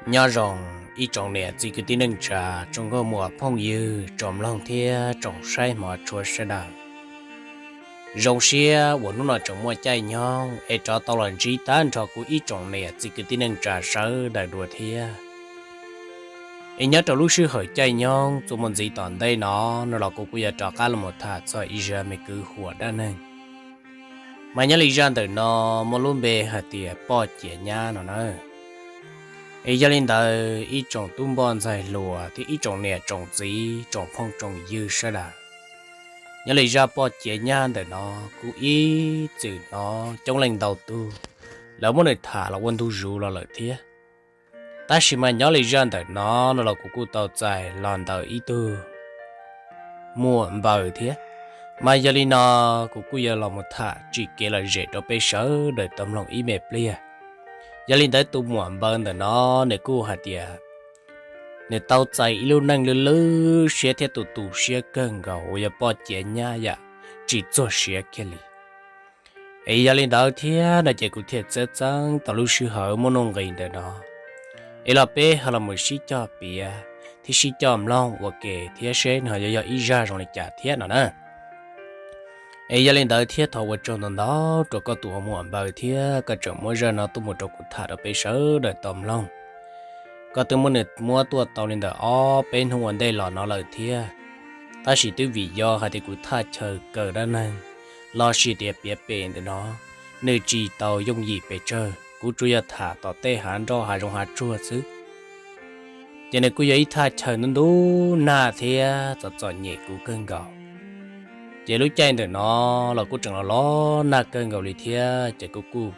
Nyob zoo ib tsoom niam txiv kwv tij neej tsa, tsoom nkauj muam phooj ywg, tsoom mloog thiab tsoom saib hmov tshua sawv daws. Zoo siab uas hnub no tseem muaj caij nyoog es rov tau los ntsib tag nrho kuv ib tsoom niam txiv kwv tij neej tsa sawv daws dua thiab. Es nyob rau lub sij hawm caij nyoog txuas mus ntxiv tom ntej no, no los kuv kuj yuav rov qab los mus tham txog ib zaj me kwv huam dab neeg. Mas nyob li zaj ntawm no muaj lub npe hais tias poj ciav nyab no na. Es yog li ntawd ib tsoom tub npoj ntxaig hluas thiab ib tsoom niam tsoom txiv tsoom phooj tsoom ywg sawv daws, nyob li zaj poj ciav nyab ntawm no kuj ib txwm hnov coob leej ntau tug lawv muab nws tham los ua ntu zus los lawm thiab. Tab sis mas nyob li zaj ntawm no, no los kuv kuj tau txais los ntawm ib tug muam npaws thiab. Mas yog li no kuv kuj yuav los mus tham tsim kev lom zem rau peb sawv daws tau mloog ib me pliag. Yog li ntawd tus muam npaws ntawm no nws kuj hais tias nws tau txais ib lub neej lwj lwj siab thiab tu tu siab kawg nkaus uas yog poj ciav nyab yam tsis txuag siav kiag li. Es yog li ntawd thiab no ces kuv thiaj txhawb txeeb tau lub sij hawm muaj nuj nqis ntawm no es los peb ho los mus sib cog piav thiab sib cog mloog ua ke thiab seb nws ho yuav yog ib zaj zoo li cas thiab no na. Es yog li ntawd thiab thov ua tsaug ntau ntau rau koj tus muam npaws thiab koj tseem muab zaj no tuaj mus rau kuv tham rau peb sawv daws tau mloog. Koj twb muab nws muab tuaj tau li ntawm ob peb hnub ua ntej los no lawm thiab. Tab sis twb vim yog hais tias kuv thaj chaw kaw dab neeg los sis tias piav pem ntawm no nws tsis tau yooj yim pes tsawg, kuv tsuas yog tham tom tej hav nroj hav zoov hav tsuag xwb. Ces nws kuj yog ib thaj chaw ntub ntub nag thiab txom txom nyem kuv kawg nkaus. Ces lub caij ntawm no los kuj tseem los los nag kawg nkaus li thiab ces kuv kuj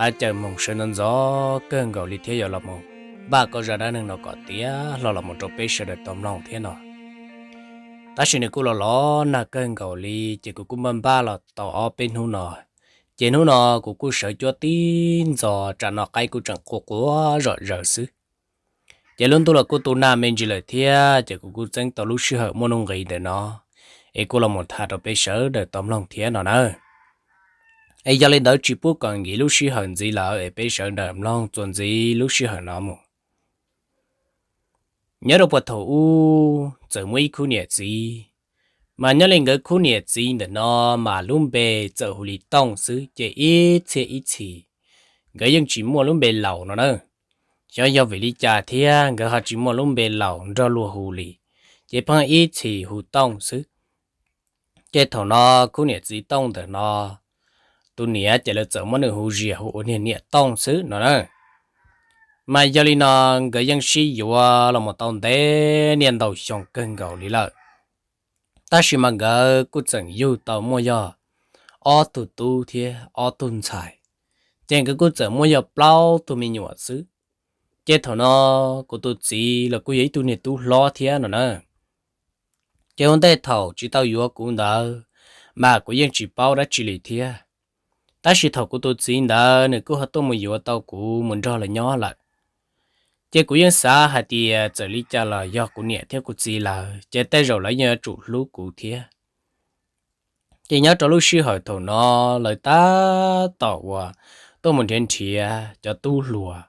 a cawm moog sawv ntxov ntxov kawg nkaus li thiab yuav los mus npaj koj zaj dab neeg no kom tiav hlo los mus rau peb sawv daws tau mloog thiab no. Tab sis nws kuj los los nag kawg nkaus li ces kuv kuj npaj npaj los tau ob peb hnub no. Ces hnub no kuv kuj sawv cuab tib ntxov tsam no qaib kuj tseem quaj quaj zom zaws xwb. Ces lub ntuj los kuj tu nag me ntsis lawm thiab ces kuv kuj txeeb tau lub sij hawm muaj nuj nqis ntawm no es kuj los mus tham rau peb sawv daws tau mloog thiab no na. Es yog li ntawd tsis pub kom nkim lub sij hawm ntxiv lawm es peb sawv daws mloog txuas ntxiv lub sij hawm no mus. Nyob rau puag thaum ub txawm muaj ib khub niam txiv, mas nyob li nkawd khub niam txiv ntawm no mas lub npe txawm hu li Tooj xwb ces ib txhia ib txhis nkawd yeej tsis muaj lub npe laus no na. Xyov yog vim li cas thiab nkawd ho tsis muaj lub npe laus nrog luag hu li, ces pheej ib txhis hu Tooj xwb. Ces thaum no khub niam txiv Tooj ntawm no, tus niam ces lawv txawm muab nws hu zias hu ua niag niam Tooj xwb no na. Mas yog li no nkawd yeej sib yuav los mus tau ntev niaj ntau xyoo kawg nkaus li lawm. Tab sis mas nkawd kuj txeem yug tau muaj yog ob tug tub thiab ob tug ntxhais, ces nkawd kuj txawm muaj yog plaub tug me nyuam xwb. Ces thaum no kuv tus txiv los kuj yog ib tug niag tub hlob thiab no na. Ces ua ntej thaum tsis tau yuav kuv ntawd, mas kuv yeej tsis paub dab tsi li thiab. Tab sis thaum kuv tus txiv ntawd nws kuj ho tuaj mus yuav tau kuv mus nrog lawv nyob lawm, ces kuv yeej xav hais tias txawm li cas los yog kuv niam thiab kuv txiv lawv ces tej zaum lawv yeej yuav tsum hlub kuv thiab. Ces nyob rau lub sij hawm thaum no lawv tab tom uas tuaj mus nrhiav nrhiav cov tub hluas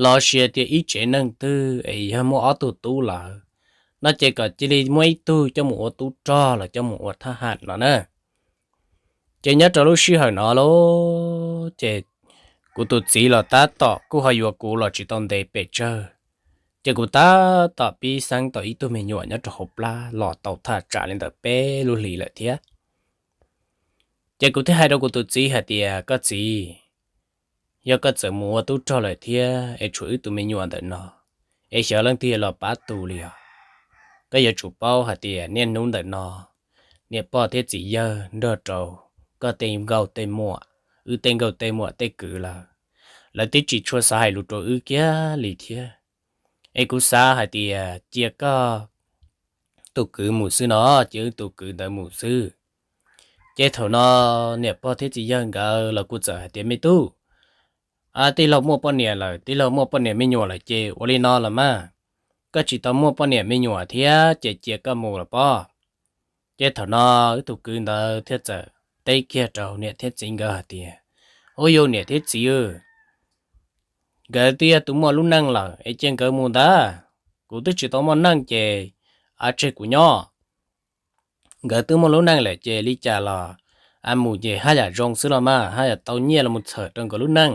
los sis tias ib tsev neeg twg es yog muaj ob tug tub lawm no ces kom cia li muab ib tug coj mus ua tub rog los coj mus ua thab ham no na. Ces nyob rau lub sij hawm no lauj, ces kuv tus txiv los tab tom kuj ho yuav kuv los tsis tau ntev pes tsawg, ces kuv tab tom pib xeeb tau ib tug me nyuam nyob rau hauv plab los tau thaj tsam li ntawm peb lub hlis lawm thiab. Ces kuv thiaj hais rau kuv tus txiv hais tias, Koj txiv, yog koj txawm mus ua tub rog lawm thiab es tshuav wb tus me nyuam ntawm no, es xyov leej twg yuav los pab tu li os. Koj yuav tsum paub hais tias niaj hnub ntawm no niam pog thiab txiv yawg nrog rau koj tej nkauj tej muam, wb tej nkauj tej muam tej kwv lawm, lawv twb tsis tshua xav hais lus rau wb kiag li thiab. Es kuv xav hais tias cia koj tus kwv mus xwb no, cia wb tus kwv ntawd mus xwb. Ces thaum no niam pog thiab txiv yawg nkawd los kuj txawm hais tias, Me tub, tij laug muaj poj niam lawm, tij laug muaj poj niam me nyuam lawm ces ua li no los mas, koj tsis tau muaj poj niam me nyuam thiab ces cia koj mus los pob. Ces thaum no wb tus kwv ntawd thiaj txawm teb kiag rau niam thiab txiv nkawd hais tias, Ub, yus niam thiab txiv, nkawd twb yog tus muaj lub neej lawm es cia nkawd mus ntag. Kuv twb tsis tau muaj neej ces tseg kuv nyob. Nkawd twb muaj lub neej lawm ces li cas los mus ces haj yam zoo xwb los mas, haj yam tau nyiaj los mus txhawm rau nkawd lub neej.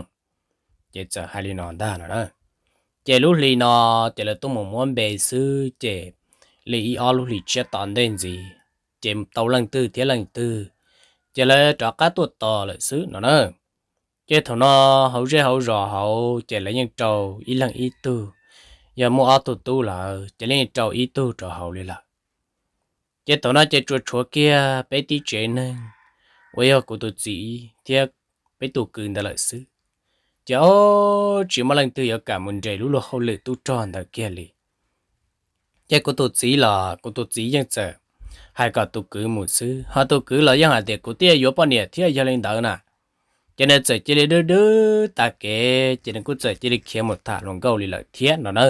Ces txawm hais li no ntag no na. Ces lub hli no ces lawv tuaj mus muab npe xwb ces li ib ob lub hlis tshiab tom ntej ntxiv, ces tau leej twg thiab leej twg, ces lawv rov qab tuaj tos lawm xwb no na. Ces thaum no hauv zej hauv zos hauv ces lawv yeej rau ib leeg ib tug, yog muaj ob tug tub lawm ces lawv yeej rau ib tug rau hauv li lawm. Ces thaum no ces tsuas tshuav kiag peb tib tsev neeg uas yog kuv tus txiv thiab peb tus kwv ntawd lawm xwb. Ces ob tsis muaj leej twg yuav kam mus nres lub luag hauj lwm tub rog ntawd kiag li. Ces kuv tus txiv los kuv tus txiv yeej txawm hais kom tus kwv mus xwb, ho tus kwv los yeej hais tias, Kuv twb yuav poj niam thiab yog li ntawd na. Ces nws txawm cia li dwb dwb tag kev ces nws kuj txawm cia li khiav mus tham hluas nkauj li lawm thiab no na.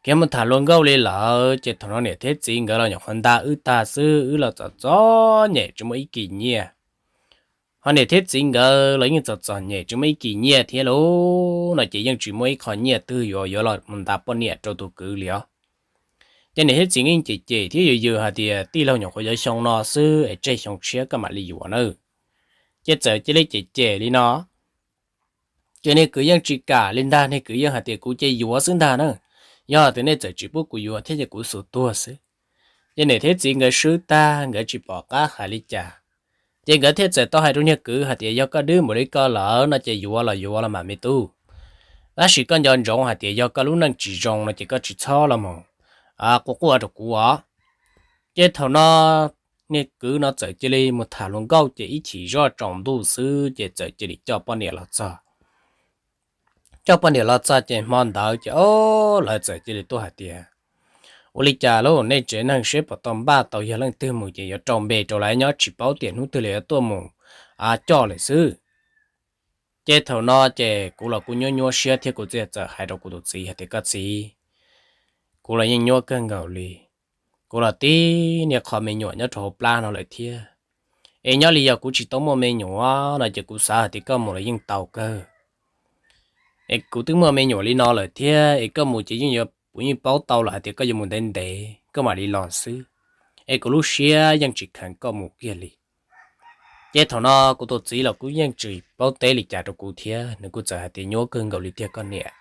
Khiav mus tham hluas nkauj li lawm ces thaum no niam thiab txiv nkawd los nyuam qhuav nta wb tag xwb, wb los txom txom nyem tsis muaj ib kis nyiaj. Ho niam thiab txiv nkawd los yeej txom txom nyem tsis muaj ib kis nyiaj thiab lauj, no ces yeej tsis muaj ib qho nyiaj twg yuav yuav los mus nta poj niam rau tus kwv li os. Ces niam thiab txiv yeej cem cem thiab yws yws hais tias tij laug nyuam qhuav yuav xyoo no xwb es tseg xyoo tshiab koj mam li yuav na. Ces txawm cia li cem cem li no. Ces niag kwv yeej tsis kam li ntag, niag kwv yeej hais tias, Kuv ces yuav xwb ntag na, yog tias nej txawm tsis pub kuv yuav thiab ces kuv xuas tuag xwb. Ces niam thiab txiv nkawd swb tag nkawd tsis pom qab hais li cas, ces nkawd thiaj txawm tau hais rau niag kwv hais tias, Yog koj dwb npaum li koj lawm no ces yuav los yuav los mas me tub, tab sis koj nco ntsoov hais tias yog koj lub neej tsis zoo no ces koj tsis txhob los mus quaj quaj rau kuv os. Ces thaum no niag kwv no txawm cia li mus tham hluas nkauj ces ib chim zoj tsaus ntuj xwb ces txawm cia li coj poj niam los txog. Coj poj niam los txog ces hmo ntawd ces ob lawv txawm cia li tuaj hais tias, Ua li cas lauj, nej tsev neeg seb puas tau npaj tau yog leej twg mus ces yuav rau npe rau lawv nyob, tsis paub tias hnub twg lawv yuav tuaj mus coj lawm xwb. Ces thaum no ces kuv los kuj nyuab nyuab siab thiab kuv thiaj txawm hais rau kuv tus txiv hais tias, Koj txiv, kuv los yeej nyuab kawg nkaus li. Kuv los tib niag qho me nyuam nyob rau hauv plab no lawm thiab, es nyob li yog kuv tsis tau muaj me nyuam no ces kuv xav hais tias koj mus los yeej tau kawg. Es kuv twb muaj me nyuam li no lawm thiab es koj mus ces yeej yuav, kuv yeej paub tau lawm hais tias koj yuav mus ntev ntev koj mam li los xwb, es kuv lub siab yeej tsis kheev koj mus kiag li. Ces thaum no kuv tus txiv los kuj yeej tsis paub teb li cas rau kuv thiab, nws kuj txawm hais tias, Nyuab kawg nkaus li tiag koj niam.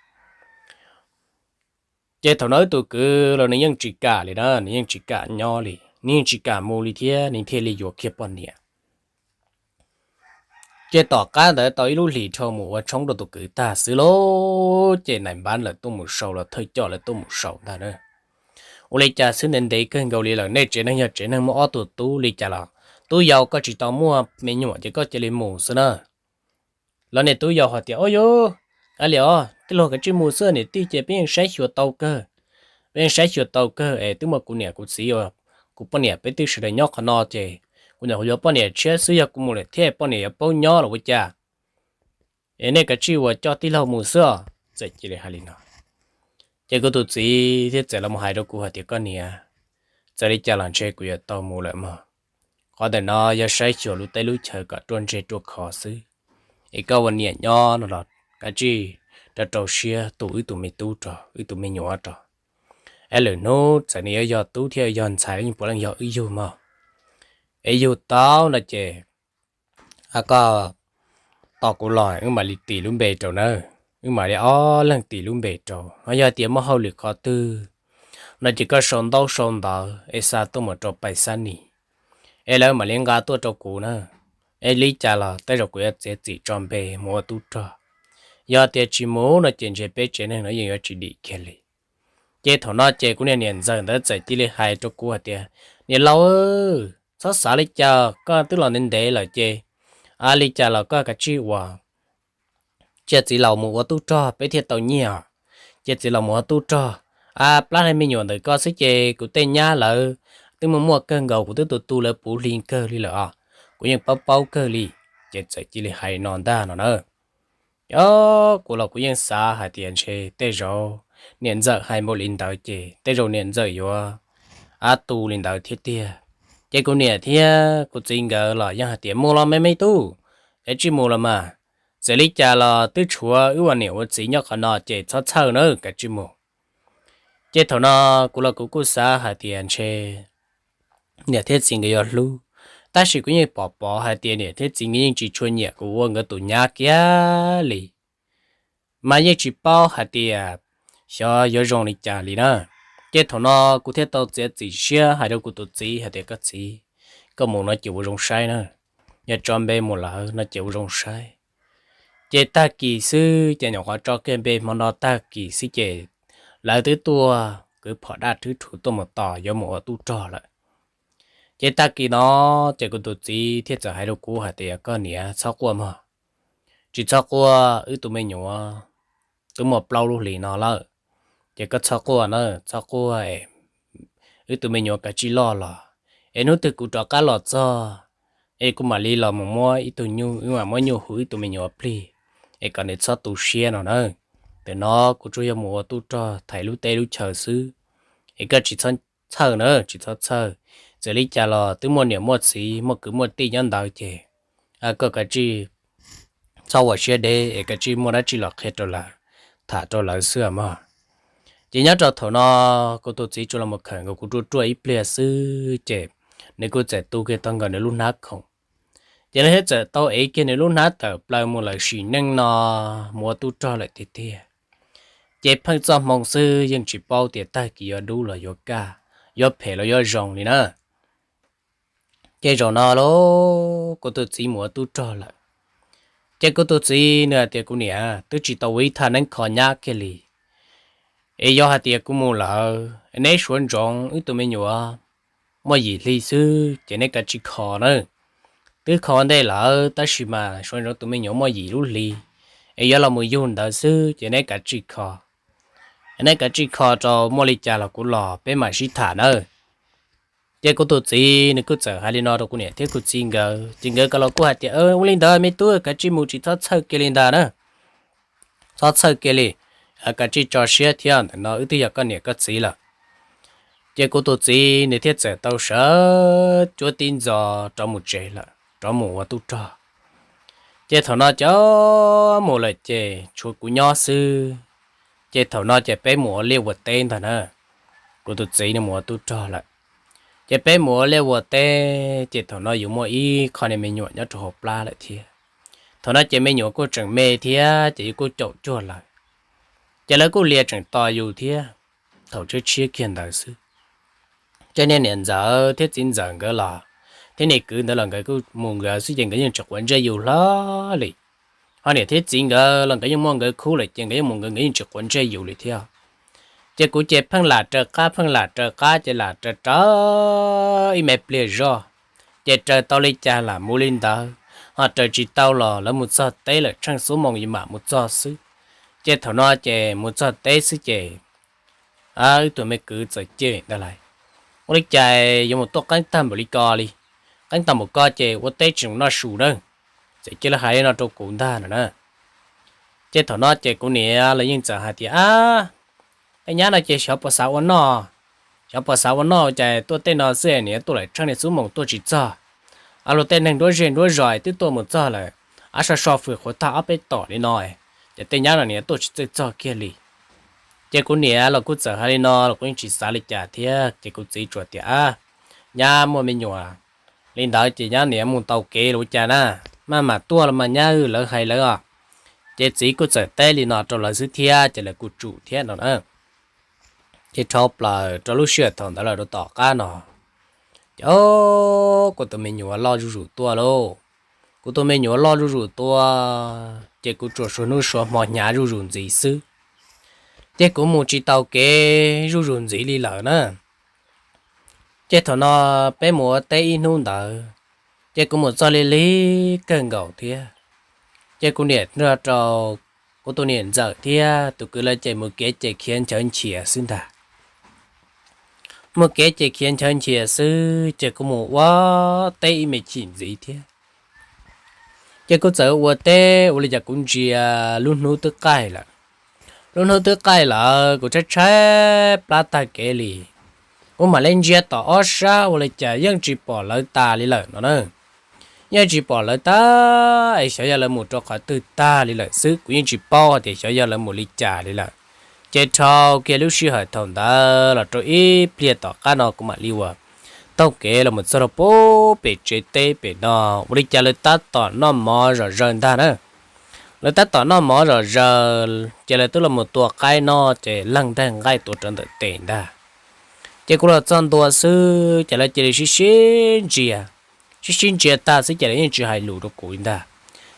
Ces thaum no wb tus kwv los nws yeej tsis kam li na, nws yeej tsis kam nyob li, nws yeej tsis kam mus li thiab, nws thiaj li yuav kiag poj niam. Ces tom qab ntawd tau ib lub hlis dhau mus ua tshoob rau tus kwv tag xwb lauj, ces nais npab lawv tuaj mus sau los thawj coj lawv tuaj mus sau ntag na. Ua li cas xwb ntev ntev kawg nkaus li lawm, nej tsev neeg yog tsev neeg muaj ob tug tub li cas los, tub yau koj tsis tau muaj me nyuam ces koj cia li mus xwb na. Los niag tub yau hais tias, Ua li os, tij laug kav tsij mus xwb, niam tij ces peb yeej saib xyuas tau kawg. Peb yeej saib xyuas tau kawg es twb muaj kuv niam kuv txiv uas kuv poj niam peb twb sawv daws nyob qhov no ces kuv nyuam qhuav yuav poj niam tshiab xwb, yog kuv mus lawm thiab poj niam yuav paub nyob los ua cas. Es nej kav tsij uas coj tij laug mus xwb os. Txawm cia li hais li no, ces kuv tus txiv thiaj txawm los hais rau kuv hais tias, Koj niam, txawm li cas los ntshe kuv yuav tau mus lawm mog. Qhov ntawm no yog saib xyuas lub teb lub chaw kom ruaj ntseg ruaj khov xwb, es koj ua niam nyob no los kav tsij rau rau siab tu wb tus me tub rau, wb tus me nyuam rau. Es lwm hnub txawm nws yuav yog tub thiab yog ntxhais los yeej puav leej yog wb yug mog. Es yug tau no ces koj tos kuv los wb mam li tis lub npe rau na, wb mam li ob leeg tis lub npe rau. Ho yog tias muaj hauj lwm qhov twg no ces koj sau ntaub sau ntawv es xa tuaj mus rau pais xab nis, es lawv mam li nqa tuaj rau kuv na. Es li cas los tej zaum kuv yuav txiav txim tso npe mus ua tub rog. Yog tias tsis mus no ces ntshe peb tsev neeg no yeej yuav tsis dim kiag li. Ces thaum no ces kuv niag niam ntxawm ntawd txawm cia li hais rau kuv hais tias, Niam laus, txhob xav li cas, koj twb los ntev ntev lawm ces li cas los koj kav tsij ua, cia txiv laus mus ua tub rog peb thiaj tau nyiaj. Ces txiv los mus ua tub rog, a, plab hla me nyuam ntawm koj xwb ces kuv tej nyab lawv twb muaj muaj kawg nkaus, kuv twb tu tu lawv puv hli kawg li lawm os, kuv yeej paub paub kawg li. Ces txawm cia li hais no ntag no na. Os, kuv los kuv yeej xav hais tias ntshe tej zaum niam ntxawm hais npaum li ntawd ces tej zaum niam ntxawm yuav, a, tu li ntawd thiab tiag. Ces kuv niam thiab kuv txiv nkawd los yeej hais tias mus los me me tub, kav tsij mus los mas, txawm li cas los twb tshuav wb ua niam ua txiv nyob qhov no ces txhob txhawj na, kav tsij mus. Ces thaum no kuv los kuv kuj xav hais tias ntshe niam thiab txiv nkawd yuav hlub, tab sis kuv yeej pom pom hais tias niam thiab txiv nkawd yeej tsis tshua nyiam kuv ua nkawd tus nyab kiag li, mas yeej tsis paub hais tias xyov yuav zoo li cas li na. Ces thaum no kuv thiaj tau txiav txim siab hais rau kuv tus txiv hais tias koj txiv, koj mus no ces ua zoo saib na, yog tso npe mus lawm no ces ua zoo saib. Ces tag kis xwb ces nyuam qhuav tso kiag npe hmo no tag kis xwb ces lawv twb tuaj kwv phom daj rhwb rhuv tuaj mus tos yuav mus ua tub rog lawm. Ces tag kis no ces kuv tus txiv thiaj txawm hais rau kuv hais tias koj niam txhob quaj mog, tsis txhob quaj, wb tus me nyuam twb muaj plaub lub hlis no lawm, ces koj txhob quaj na, txhob quaj, wb tus me nyuam kav tsij loj los, es hnub twg kuv rov qab los txog es kuv mam li los mus muab ib tug nyuj, wb mam muab nyuj hu wb tus me nyuam plig, es kom nws txhob tu siab no na. Tam no kuv tsuas yog mus ua tub rog thaiv lub teb lub chaw xwb, es koj tsis txhob txhawj na, tsis txhob txhawj. Txawm li cas los twb muaj niam muaj txiv muaj kwv muaj tij nyob ntawd ces koj kav tsij txhob ua siab deb es kav tsij muaj dab tsi los qhia rau lawv, tham rau lawv xwb mog. Ces nyob rau thaum no kuv tus txiv tsuas los mus khawm nkaus kuv ruaj ruaj ib pliag xwb ces nws kuj txawm tu kiag tau nkaus nws lub hnab khoom. Ces nws thiaj txawm tau ev kiag nws lub hnab tawm plaws mus lawm sim neej no mus ua tub rog lawm tiag tiag. Ces pheej txoj hmoo xwb yeej tsis paub tias tag kis yuav dub los yuav kaj, yuav phem los yuav zoo li na. Ces zaum no los kuv tus txiv mus ua tub rog lawm. Ces kuv tus txiv nws hais tias kuv niam, twb tsis tau ua ib thaj neeb kho nyab kiag li, es yog hais tias kuv mus lawm neb suav ntsoov wb tus me nyuam muaj yim hli xwb ces neb kav tsij kho na. Twb kho ua ntej lawm tab sis mas suav ntsoov tus me nyuam muaj yim lub hli, es yuav los mus yug ntawd xwb ces neb kav tsij kho. Neb kav tsij kho rau, muaj li cas los kuv los peb mam sib tham nawb. Ces kuv tus txiv nws kuj txawm hais li no rau kuv niam thiab kuv txiv nkawd, ces nkawd ko los kuj hais tias ua li ntawd me tub, kav tsij mus, tsis txhob txhawj kiag li ntag na. Txhob txhawj kiag li, kav tsij tso siab thiab, ntawm no wb twb yog koj niam koj txiv lawm. Ces kuv tus txiv nws thiaj txawm tau sawv cuab tib ntxov rov mus tsev lawm, rov mus ua tub rog. Ces thaum no cov mus lawm ces tshuav kuv nyob xwb. Ces thaum no ces peb mus ua liaj ua teb ntag na. Kuv tus txiv nws mus ua tub rog lawm, ces peb mus ua liaj ua teb, ces thaum no yuav muaj ib qho niag me nyuam nyob rau hauv plab lawm thiab. Thaum no ces me nyuam kuj tseem me thiab ces yus kuj caum cuag lawm, ces lawv kuj lias tseem tos yus thiab. Thaum tshiab tshiab kiag ntawd xwb, ces niag niam ntxawm thiab txiv ntxawm nkawd los, thiab niag kwv ntawd los nkawd kuj mus nkawd xwb ces nkawd yeej tsis quav ntsej yus hlo li. Ho niam thiab txiv nkawd los nkawd yeej muaj nkawd khub lawm ces nkawd yeej mus nkawd, nkawd yeej tsis quav ntsej yus li thiab. Ces kuv ces pheej lam raws qab pheej lam raws qab ces lam raws raws ib me pliag zoj, ces raws tau li cas lam mus li ntawd, ho raws tsis tau los lawv mus txog teb lawm tsheej xuab moos yus mam mus txog xwb. Ces thaum no ces mus txog teb xwb ces wb tus me kwv txawm cem ntag lais, ua li cas yuav mus tuaj qeeb tag npaum li ko li, qeeb tag npaum ko ces ua teb tsis zoo noj su na. Txawm cia li hais li no rau kuv ntag no na. Ces thaum no ces kuv niam los yeej txawm hais tias ab, tej nyab no ces xyov puas xav ua noj, xyov puas xav ua noj cas tuaj tej no xwb niam tuaj lawm tsheej niag xuab moos tuaj tsis txog. Ab, luag tej neeg nruab zej nruab zos twb tuaj mus txog lawm, ab, so so fwm qhuav tag ob peb tom li no, ces tej nyab no niam tuaj tsis txawj txog kiag li. Ces kuv niam los kuj txawm hais li no los kuv yeej tsis xav li cas thiab ces kuv txiv tsuas tias ab, nyab muaj me nyuam li ntawd ces nyab niam mus taus kev los ua cas na, maj mam tuaj los mas nyab, lawv hais lawv os. Ces txiv kuj txawm teb li no rau lawv xwb thiab ces lawv kuj tsum thiab no na. Ces dhau plaws rau lub sij hawm thaum ntawd lawm rau tom qab no, ces kuv tus me nyuam loj zuj zus tuaj lauj. Kuv tus me nyuam loj zuj zus tuaj ces kuv tsuas suav hnub suav hmo hnyav zuj zus ntxiv xwb, ces kuv mus tsis taus kev zuj zus ntxiv li lawm na. Ces thaum no peb mus ua teb ib hnub ntawd, ces kuv mus txog lig lig kawg nkaus thiab. Ces kuv niam nrog rau kuv tus niam ntxawm thiab tus kwv lawv ces mus kev ces khiav nchawv nchias xwb ntag. Mus kev ces khiav nchawv nchias xwb ces kuv mus ua teb ib me chim ntxiv thiab. Ces kuv txawm ua teb ua li cas kuv ntsia lub hnub twb qaij lawm. Lub hnub twb qaij lawm kuv tshaib tshaib plab tag kev li. Kuv mam li ntsia tom ob sab ua li cas yeej tsis pom lawv tas li lawm no na. Yeej tsis pom lawv tas es xyov yog lawv mus rau qhov twg tag li lawm xwb, kuv yeej tsis paub tias xyov yog lawv mus li cas li lawm. Ces dhau kiag lub sij hawm thaum ntawd los rau ib pliag tom qab no kuv mam li ua taug kev los mus txog rau pem tsev teb pem no, ua li cas lawv tab tom noj mov zom zaws ntag na. Lawv tab tom noj mov zom zaws ces lawv twb los mus tua qaib noj ces leej ntag nqaij tuav rawv ntawm tes ntag. Ces kuv los txog ntua xwb ces lawv cia li sib sib ntsia, sib sib ntsia tag xwb ces lawv yeej tsis hais lus rau kuv li ntag.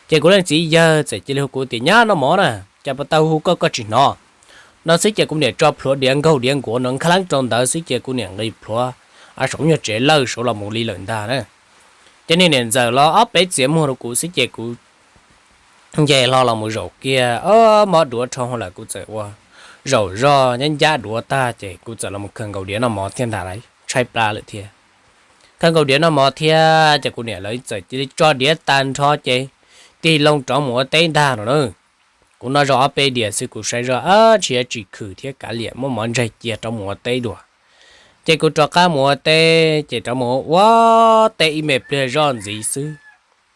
Ces kuv leej txiv yawg txawm cia li hu kuv tias, Nyab, noj mov na, cas puas tau hu koj koj tsis hnov? No xwb ces kuv niam tso plhuav diav nkaug diav nkuav no nkhav leeb rau ntawd xwb ces kuv niam nqis plhuav saum nyuag tsev lawj saud los mus li lawm ntag na. Ces niag niam ntxawm los ob peb txiav muag rau kuv xwb ces kuv nce hlo los mus zaum kiag, o, mob duav dhau lawm kuv txawm ua zaum zoj nyab ncab duav tag ces kuv txawm los mus khaws nkaus diav noj mov thiab ntag lauj, tshaib plab lawm thiab. Khaws nkaus diav noj mov thiab ces kuv niam lawv txawm cia li tso diav tag nrho ces tig loo rov mus ua teb ntag no na. Kuv noj zoj ob peb diav xwb kuv saib zoj ab tsis yuav tsis khwm thiab kav liam muab mov ntsaig cia rov mus ua teb dua. Ces kuv rov qab mus ua teb ces rov mus ua teb ib me pliag zoj ntxiv xwb.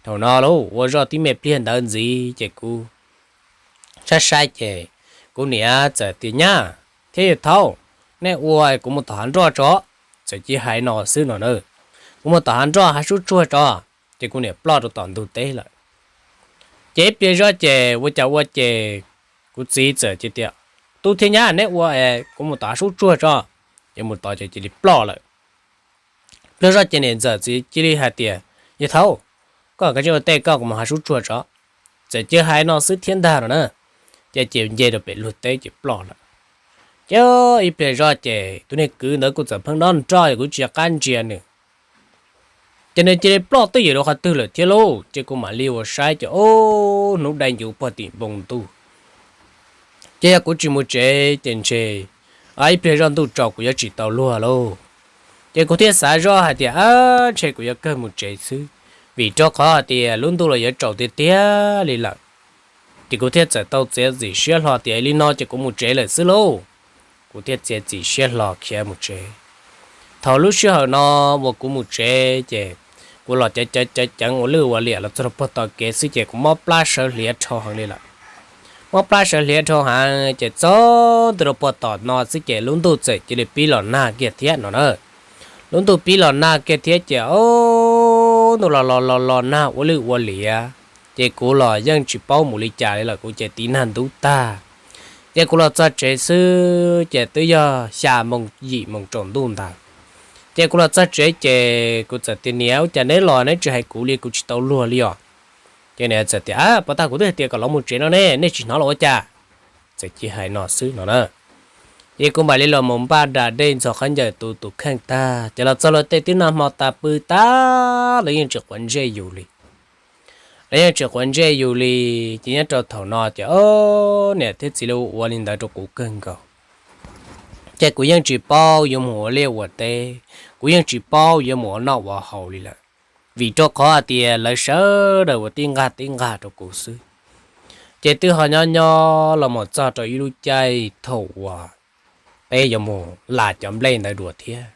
Thaum no lauj ua zoj tib me pliag ntawd ntxiv ces kuv saib saib ces kuv niam txawm tias, Nyab thiab yawg Thaub, nej ua kuv mus tom hav nroj tso. Txawm cia li hais no xwb no na. Kuv mus tom hav nroj hav sub tsuag tso. Ces kuv niam ploj rau tom ntug teb lawm. Ces ib pliag zoj ces ua cas ua ces kuv txiv txawm cia li tias, Tub thiab nyab, neb ua es kuv mus tom hav sub tsuag tso. Ces mus tod ces cia li ploj lawm. Pliag zoj ces niam ntxawm txawm cia li hais tias, Yawg Thaub, koj kav tsij ua tej koj, kuv mus hav sub tsuag tso. Txawm cia li hais no xwb thiab ntag no na. Ces cia li nce rau pem luag teb ces ploj lawm. Ces ib pliag zoj ces tus niag kwv ntawd kuv txawm pheej dob nroj es kuv tsis nco qab ntsia nws. Ces nws cia li ploj twb ywm rau qhov twg lawm thiab lauj. Ces kuv mam li ua saib ces ub, hnub dai ncuv puag tim npoo ntuj. Ces yog kuv tsis mus tsev ces ntshe ib pliag zoj ntuj tsaus kuv yuav tsis tau luag lauj. Ces kuv thiaj xav zoj hais tias, ab, ntshe kuv yuav kawg mus tsev xwb, vim rau qhov hais tias lub ntuj los yuav tsaus tiag tiag li lawm. Ces kuv thiaj txawm tau txiav txim siab hlo tias li no ces kuv mus tsev lawm xwb lauj. Kuv thiaj txiav txim siab hlo khiav mus tsev. Thaum lub sij hawm no uas kuv mus tsev ces kuv los cawv cawv cawv cawv ua lwj ua liam los txog rau puag tom kev xwb ces kuv mob plab sawv hliav dhau heev li lawm. Mob plab sawv hliav dhau heev ces txog ntua rau puag tom no xwb ces lub ntuj txawm cia li pib los nag kiag thiab no na. Lub ntuj pib los nag kiag thiab ces, o, ntuj los los los los nag ua lwj ua liam, ces kuv los yeej tsis paub mus li cas li lawm, kuv ces tiv nag ntub tag. Ces kuv los txog tsev xwb ces twb yog xya moo yim moo tsaus ntuj ntawd. Ces kuv los txog tsev ces kuv txawm tias, Niam, ua cas neb los neb tsis hais kuv li, kuv tsis tau luag li os? Ces niam txawm tias, Ab, puas tag kuv twb hais tias kom los mus tsev no ne, nej tsis hnov los ua cas? Txawm cia li hais no xwb no na. Ces kuv mam li los mus npaj da dej ntxhov khaub ncaws tu tus kheej tag ces los txog luag tej twb noj hmo tas pw tag, lawv yeej tsis quav ntsej yus li. Lawv yeej tsis quav ntsej yus li. Ces nyob rau thaum no ces, o, niam thiab txiv lawv ua li ntawd rau kuv kawg nkaus. Ces kuv yeej tsis paub yuav mus ua liaj ua teb, kuv yeej tsis paub yuav mus ua noj ua haus li lawm, vim rau qhov hais tias lawv sawv daws ua tib nqag tib nqag rau kuv xwb. Ces twb ho nyob nyob los mus txog rau ib lub caij thaum uas peb yuav mus la cov nplej ntawd dua thiab.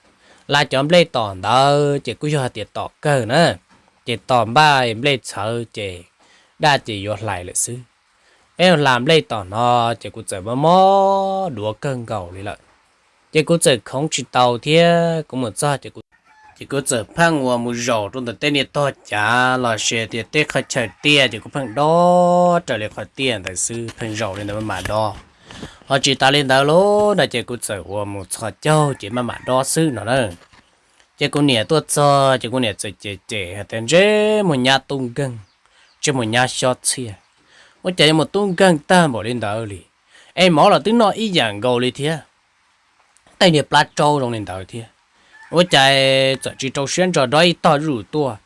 La cov nplej tom ntawd ces kuj yog hais tias tom kawg na, ces tom npaj nplej txhawv ces daj ces yuav hlais lawm xwb. Peb hla nplej tom no ces kuv txawm mob mob duav kawg nkaus li lawm. Ces kuv txawm khoov tsis tau thiab kuv mus txog ces kuv txawm pheej ua mus zaum rau ntawm tej niag tog cav los sis tias tej qhov chaw tiaj ces kuv pheej dob raws li qhov tiaj ntawd xwb, pheej zaum li ntawd maj mam dob. Ho tsis tas li ntawd lauj no ces kuv txawm ua mus txhos caug ces maj mam dob xwb no na. Ces kuv niam tuaj txog ces kuv niam txawm cem cem hais tias, Ntsej muag nyab tub nkeeg, ntsej muag nyab xyob txhiaj, ua cas yuav mus tub nkeeg tag npaum li ntawd li? Es mov los twb noj ib yam nkaus li thiab, tej niag plab tsaub zoo li ntawd thiab, ua cas txawm tsis rau siab ntso dob ib tog zuj zus tuaj,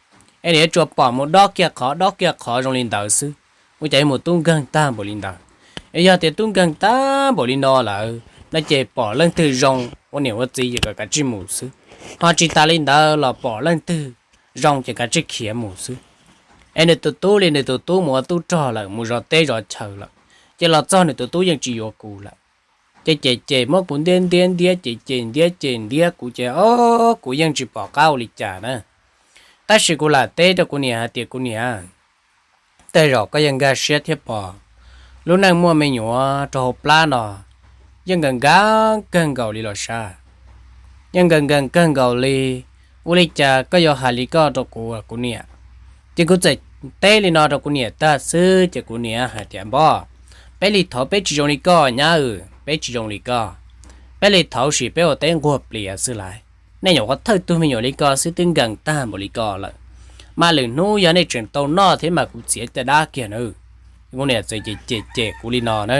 es niam yuav tsuas pom mus dob kiag qhov dob kiag qhov zoo li ntawd xwb, ua cas yuav mus tub nkeeg tag npaum li ntawd? Es yog tias tub nkeeg tag npaum li no lawm no ces pom leej twg zoo ua niam ua txiv ces kom kav tsij mus xwb, ho tsis tas li ntawd los pom leej twg zoo ces kav tsij khiav mus xwb. Es nws tus tub li nws tus tub mus ua tub rog lawm, mus zov teb zov chaw lawm, ces los txog nws tus tub yeej tsis yuav kuv lawm. Ces cem cem muab kuv ntiab ntiab ntiab, ces cem ntiab cem ntiab kuv ces o, kuv yeej tsis pom qab ua li cas na. Tab sis kuv lam teb rau kuv niam hais tias kuv niam, tej zaum koj yeej nkag siab thiab pom, lub neej muaj me nyuam rau hauv plab no yeej nkees nkees kawg nkaus li los sav, yeej nkees nkees kawg nkaus li. Ua li cas koj yuav hais li koj rau kuv, kuv niam? Ces kuv txawm teb li no rau kuv niam tag xwb ces kuv niam hais tias npawg, peb li thaud peb tsis zoo li koj nyab, peb tsis zoo li koj. Peb li thaud sis peb ua teb nquag plias xwb lais. Nej nyuam qhuav thawj tug me nyuam li ko xwb twb nkees tag npaum li ko lawm, mas lwm hnub yog nej tseem tau noj thiab mas kuv txiav caj dab kiag na. Kuv niam txawm cem cem kuv li no na,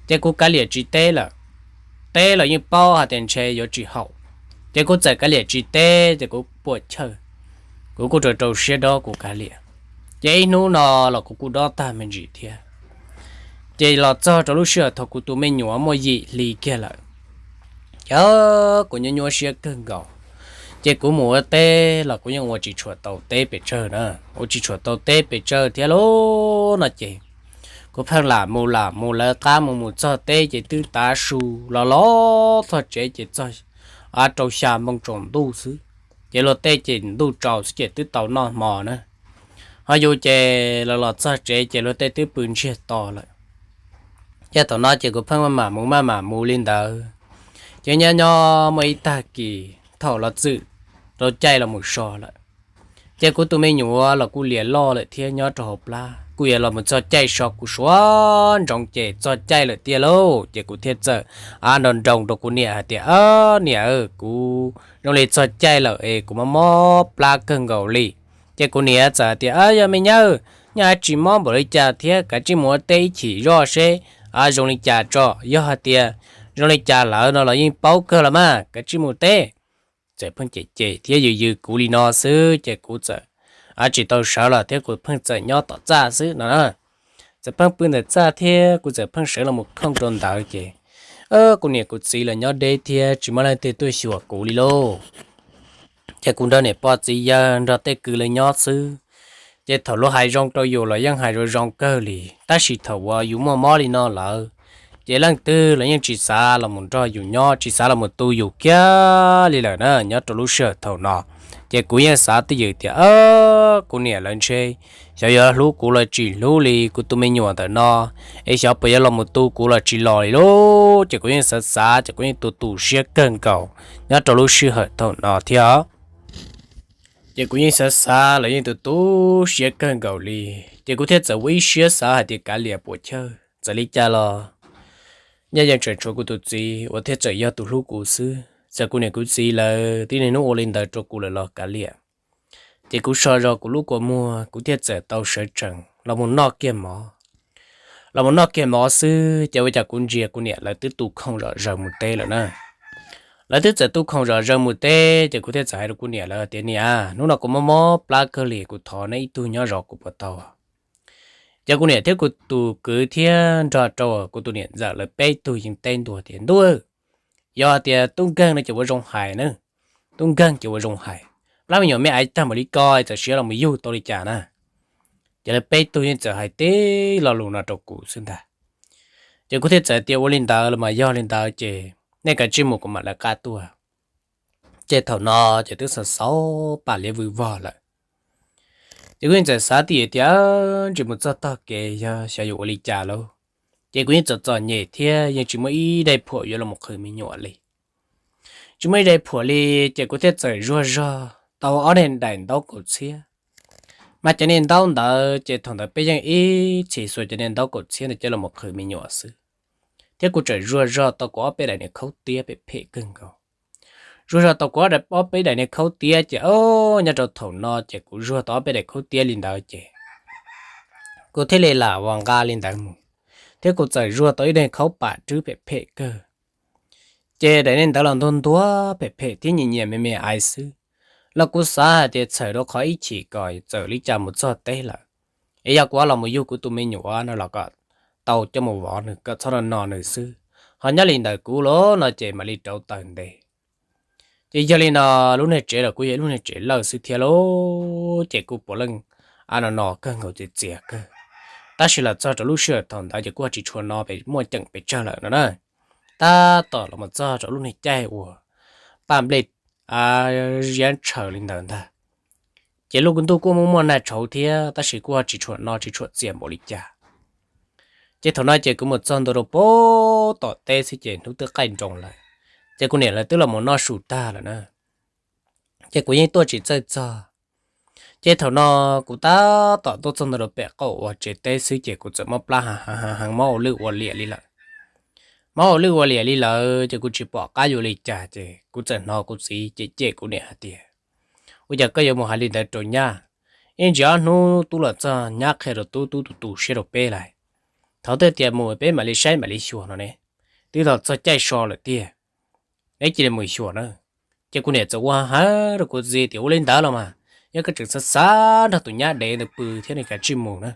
ces kuv kav liam tsis teb lawm. Teb los yeej paub hais tias ntshe yuav tsis haum, ces kuv txawm kav liam tsis teb ces kuv puam chawj, kuv kuj rau rau siab dob kuv kav liam. Ces ib hnub no los kuv kuj dob tag me ntsis thiab. Ces los txog rau lub sij hawm thaum kuv tus me nyuam muaj yim hli kiag lawm, ces kuv nyuaj nyuaj siab kawg nkaus. Ces kuv mus ua teb los kuv yeej ua tsis tshua tau teb pes tsawg na, ua tsis tshua tau teb pes tsawg thiab lauj no ces kuv pheej lam mus lam mus lawv qab mus mus txog teb ces twb tav su los los txog tsev ces txog rau xya moo tsaus ntuj xwb. Ces luag tej ces ntuj tsaus xwb ces twb tau noj hmo na. Ho yus ces los los txog tsev ces luag tej twb pw ntsiag to lawm. Ces thaum no ces kuv pheej maj mam mus maj mam mus li ntawd. Ces nyob nyob muaj ib tag kis thaum los txwm rau caij los mus so lawm, ces kuv tus me nyuam los kuj liam loj lawm thiab nyob rau hauv plab, kuj yuav los mus txog caij so kuv suav ntsoov ces txog caij lawm tiag lauj. Ces kuv thiaj txawm nroo nroo rau kuv niam hais tias, Niam, kuv zoo li txog caij lawm es kuv mob mob plab kawg nkaus li. Ces kuv niam txawm hais tias, Yog me nyab, nyob av tsis mob npaum li cas thiab, kav tsij mus ua teb ib chim zoj seb zoo li cas tso. Yog hais tias zoo li cas lawm no los yeej paub kawg los mas, kav tsij mus teb. Txawm pheej cem cem thiab yws yws kuv li no xwb ces kuv txawm tsis tau sawv los thiab kuv pheej txawm nyob tom txaj xwb no. Txawm pheej pw ntawm txaj thiab kuv txawm pheej sawv los mus khooj rau ntawd ces kuv niam kuv txiv los nyob deb thiab tsis muaj leej twg tuaj xyuas kuv li lauj. Ces kuv nrog niam pog txiv yawg nrog tej kwv lawv nyob xwb. Ces thaum luag hais zoo rau yus los yeej hais zoo zoo kawg li, tab sis thaum uas yus muaj mob li no lawm, ces leej twg los yeej tsis xav los mus nrog yus nyob, tsis xav los mus tu yus kiag li lawm na. Nyob rau lub sij hawm thaum no, ces kuv yeej xav twj ywm tias, Kuv niam lawv ntshe xyov yuav hlub kuv los tsis hlub li kuv tus me nyuam ntawm no, es xyov puas yuav los mus tu kuv los tsis los li lauj. Ces kuv yeej xav xav ces kuv yeej tu tu siab kawg nkaus nyob rau lub sij hawm thaum no thiab. Ces kuv yeej xav xav los yeej tu tu siab kawg nkaus li. Ces kuv thiaj txawm ua ib siab xav hais tias kav liam puas chawj, txawm li cas los nyaj yeej tseem tshuav kuv tus txiv uas thiaj txawm yog tus hlub kuv xwb. Txawm kuv niam kuv txiv lawv twb niaj hnub ua li ntawd rau kuv lawm los kav liam. Ces kuv so zog kuv lub kua muag kuv thiaj txawm tau sawv tsees los mus noj kiag mov. Los mus noj kiag mov xwb ces ua cas kuv ntsia kuv niam lawv twb tu khoom zom zaws mus teb lawm na. Lawv twb txawm tu khoom zom zaws mus teb ces kuv thiaj txawm hais rau kuv niam lawv tias, Niam, hnub no kuv mob mob plab kawg li, kuv thov neb ib tug nyob zov kuv puas tau? Ces kuv niam thiab kuv tus kwv thiab nrog rau kuv tus niam ntxawm lawv peb tug yeej teb ntua tias, Ntuj, yog tias tub nkeeg no ces ua zoo hais na, tub nkeeg ces ua zoo hais, plab me nyuam me aiv tag npaum li ko txawm siav los mus yug tau li cas na? Ces lawv peb tug yeej txawm hais tib lo lus no rau kuv xwb ntag. Ces kuv thiaj txawm tias, Ua li ntawd los mas yog li ntawd ces nej kav tsij mus, kuv mam lawv qab tuaj. Ces thaum no ces twb xaus xaus pam liab vwj vog lawm. Ces kuv yeej txawm xav tias, Ntshe mus txog tog kev yog xyov yuav ua li cas lauj. Ces kuv yeej txom txom nyem thiab yeej tsis muaj ib daim phuam yuav los mus qhwv me nyuam li. Tsis muaj ib daim phuam li, ces kuv thiaj txawm zuag zog tau ob daim ntaub kaum txhiab. Mas cov niag ntaub ntawd ces thaum ntawd peb yeej ib txhis xuas cov niag ntaub kaum txhiab ntawd coj los mus qhwv me nyuam xwb. Thiab kuv txawm zuag zog tau kuv ob peb daim niag khaub tiab phem phem kawg nkaus. Zuag zog tau kuv ob peb daim niag khaub tiab ces o, nyob rau thaum no ces kuv zuag tau ob peb daim khaub tiab li ntawd ces kuv thiaj li lam uas nqa li ntawd mus, thiab kuv txawm zuag tau ib daim khaub pam rwb phem phem kawg. Ces daim niag ntawd los ntuag ntuag phem phem thiab nyias nyias me me aiv xwb, los kuv xav hais tias txhawm rau qhov ib chim kom txawm li cas mus txog teb lawm, es yog kuv los mus yug kuv tus me nyuam no los kom tau coj mus vov nws kom txhob no no nws xwb. Ho nyob li ntawm kuv los no ces mam li rauv taws ntes. Ces yog li no, lub niag tsev los kuj yog ib lub niag tsev lawj xwb thiab lauj, ces kuj puav leej a no no kawg nkaus ces txias kawg. Tab sis los txog rau lub sij hawm thaum ntawd ces kuj tsis tshua no pes muaj ceem pes tsawg lawm no na. Tab tom los mus txog rau lub niag caij uas paj nplej ziab ntshaws li ntawd ntag, ces lub ntuj kuj muaj muaj nag tshauv thiab, tab sis kuj tsis tshua no tsis tshua txias npaum li cas. Ces thaum no ces kuv mus txog ntua rau pem tom teb xwb ces hnub twb qaij nroos lawm, ces kuv niam lawv twb los mus noj su tag lawm na. Ces kuv yeej tuaj tsis txawj txog. Ces thaum no kuv tab tom tuaj txog ntua rau pem qaum uas tsev teb xwb ces kuv txawm mob plab heev heev, mob ua lwj ua liam li lawm. Mob ua lwj ua liam li lawm ces kuv tsis pom qab yuav li cas ces kuv txawm hnov kuv txiv cem cem kuv niam hais tias, ua cas koj yuav mus hais li ntawd rau nyab? Ib ntsis ob hnub tub los txog nyab qhia rau tub, tub tu tu siab rau peb lawm. Thaum twg tias mus peb mam li saib mam li xyuas no ne, twb tau txog caij so lawm tiag, neb cia li mus xyuas na. Ces kuv niam txawm ua heev rau kuv txiv tias, ua li ntawd los mas, yog koj tseem xav xav nrog tus nyab dev ntawd pw thiab ne, kav tsij mus na,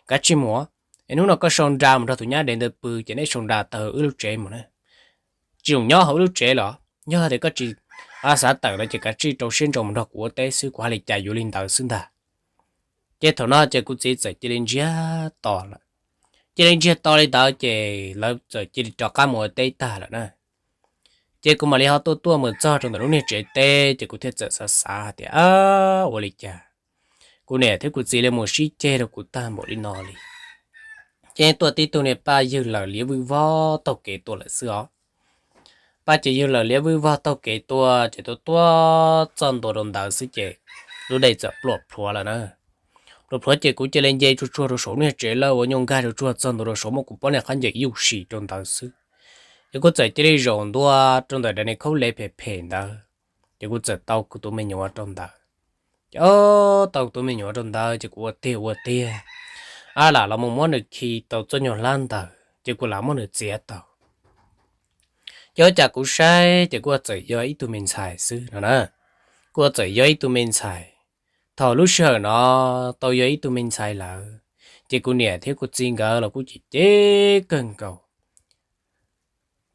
kav tsij mus. Es hnub no koj sau nra mus nrog tus nyab dev ntawd pw ces neb sau nra tawm wb lub tsev mus na. Tsis txhob nyob hauv wb lub tsev los yog tias koj tsis xav tawm no ces kav tsij rau siab ntso mus nrog kuv ua teb xwb, kuv hais li cas yuav li ntawd xwb ntag. Ces thaum no ces kuv txiv txawm cia li ntsiag to lawm. Cia li ntsiag to li ntawd ces lawv txawm cia li rov qab mus ua teb tag lawm na. Ces kuv mam li ho tuaj tuaj mus txog rau ntawm lub niag tsev teb ces kuv thiaj txawm xav xav hais tias, ua li cas kuv niam thiab kuv txiv li mus sib ceg rau kuv tag npaum li no li. Ces tuaj tib tug niag paj ywg lawm liab vwj vog taug kev tuaj lawm xwb os. Paj ces ywg lawm liab vwj vog taug kev tuaj ces tuaj tuaj txog ntua rau ntawd xwb ces lub dej txawm pluam plhuav lawm na. Pluam plhuav ces kuv cia li nce tsuag tsuag rau saum niag tsev lawj uas nyuj nkag tsuag tsuag txog ntua rau saum muaj kuv pob niag qab ncaws yuj sim rau ntawd xwb. Ces kuv txawm cia li zaum ntua rau ntawm daim niag khaub leg phem phem ntawd, ces kuv txawm tau kuv tus me nyuam rau ntawd. Ces tau kuv tus me nyuam rau ntawd ces kuv ua tiag ua tiag, ab lam los mus muab nws khi tau txoj nyuag hlab ntawd ces kuv lam muab nws txiav tau. Ces ua cas kuv saib ces kuj txawm yog ib tug me ntxhais xwb no na. Kuj txawm yog ib tug me ntxhais. Thaum lub sij hawm no tau yog ib tug me ntxhais lawm, ces kuv niam thiab kuv txiv nkawd los kuj cem cem kawg nkaus.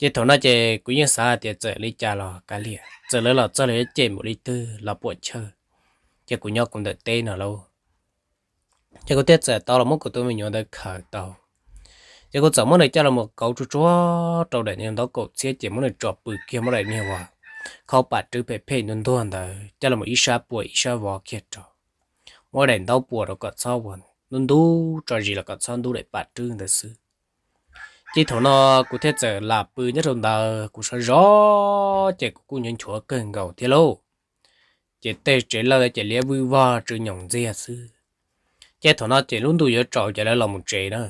Ces thaum no ces kuv yeej xav hais tias txawm li cas los kav liam, txawm lawv los txog lawv yuav cem npaum li twg los puam chawj, ces kuv nyob kuv ntawm teb no lauj. Ces kuv thiaj txawm tau los muab kuv tus me nyuam ntawd khaws tau. Ces kuv txawm muab nws coj los mus kauv tsuag tsuag rau daim niag ntaub kaum txhiab ces muab nws tso pw kiag, muab daim niag uas khau pam rwb phem phem ntuag ntuag ntawd coj los mus ib sab pua ib sab vov kiag rau, muab daim ntaub pua rau kom txhob ua ntub ntub, tso zis los kom txhob ntub daim pam rwb ntawd xwb. Ces thaum no kuv thiaj txawm lam pw nyob rau ntawd, kuv sov zov ces kuv kuj nchuav nchuav kawg nkaus thiab lauj. Ces tej tsev lawj ces liab vwj vog tsw nyoos ntxiag xwb. Ces thaum no ces lub ntuj yuav tsaus ces lawv los mus tsev na.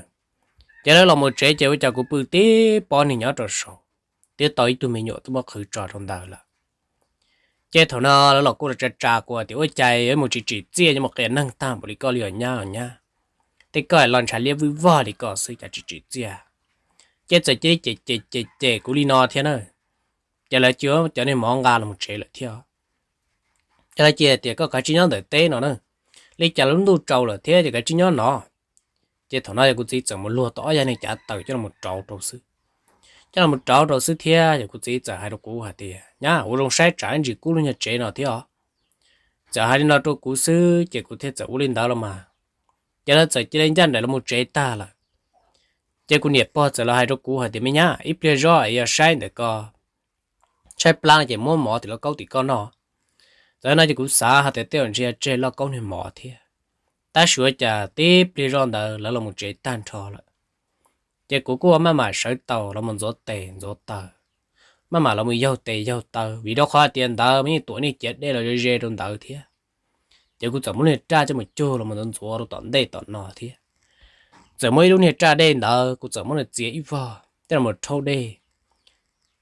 Ces lawv los mus tsev ces ua cas kuv pw tib pob niag nyob rau saud, twb tau ib tug me nyuam twb muab qhwv tso rau ntawd lawm. Ces thaum no lawv los kuj tsa tsa kuv tias ua cas yuav mus tsis tsim txiaj, yuav mus qias neeg tag npaum li koj li os nyab, nyab. Tej koj los ntshav liab vwj vog li koj xwb cas tsis tsim txiaj. Ces txawm cia li cem cem cem cem kuv li no thiab na. Ces lawv cia cov niag mov nqa los mus tsev lawm thiab. Ces lawv cia tias koj kav tsij nyob ntawm teb no na, li cas lub ntuj tsaus lawm thiab ces kav tsij nyob no. Ces thaum no yog kuv txiv txawm mus luag tau ob yag niag cav taws coj los rauv rau xwb. Coj los rauv rau xwb thiab yog kuv txiv txawm hais rau kuv hais tias nyab, ua zoo saib tsam ib ntsis kub lub nyuag tsev no thiab os. Txawm hais li no rau kuv xwb ces kuv thiaj txawm ua li ntawd los mas. Ces lawv txawm cia li ncaj nraim los mus tsev tag lawm. Ces kuv niam pog txawm los hais rau kuv hais tias me nyab, ib pliag zoj es yog saib ntawm ko tshaib plab no ces muab mov tim lauj kaub tim koj noj. Txawm no ces kuv xav hais tias tej zaum ntshe tseg lauj kaub niag mov thiab. Tab sis ua cas tib pliag zoj ntawd lawv los mus tsev tag nrho lawm. Ces kuv kuj maj mam sawv tau los mus ntxuav tes ntxuav taw, maj mam los mus yaug tes yaug taw vim rau qhov hais tias ntawd mas yeej tuam niag ciav dej los ze ze rau ntawd thiab. Ces kuv txawm muab niag raj coj mus cug los mus ntxuav ntxuav rau tom ntej tom no thiab. Txawm muaj ib lub niag raj dej ntawd kuv txawm muab nws txiav ib vog coj los rhaub dej.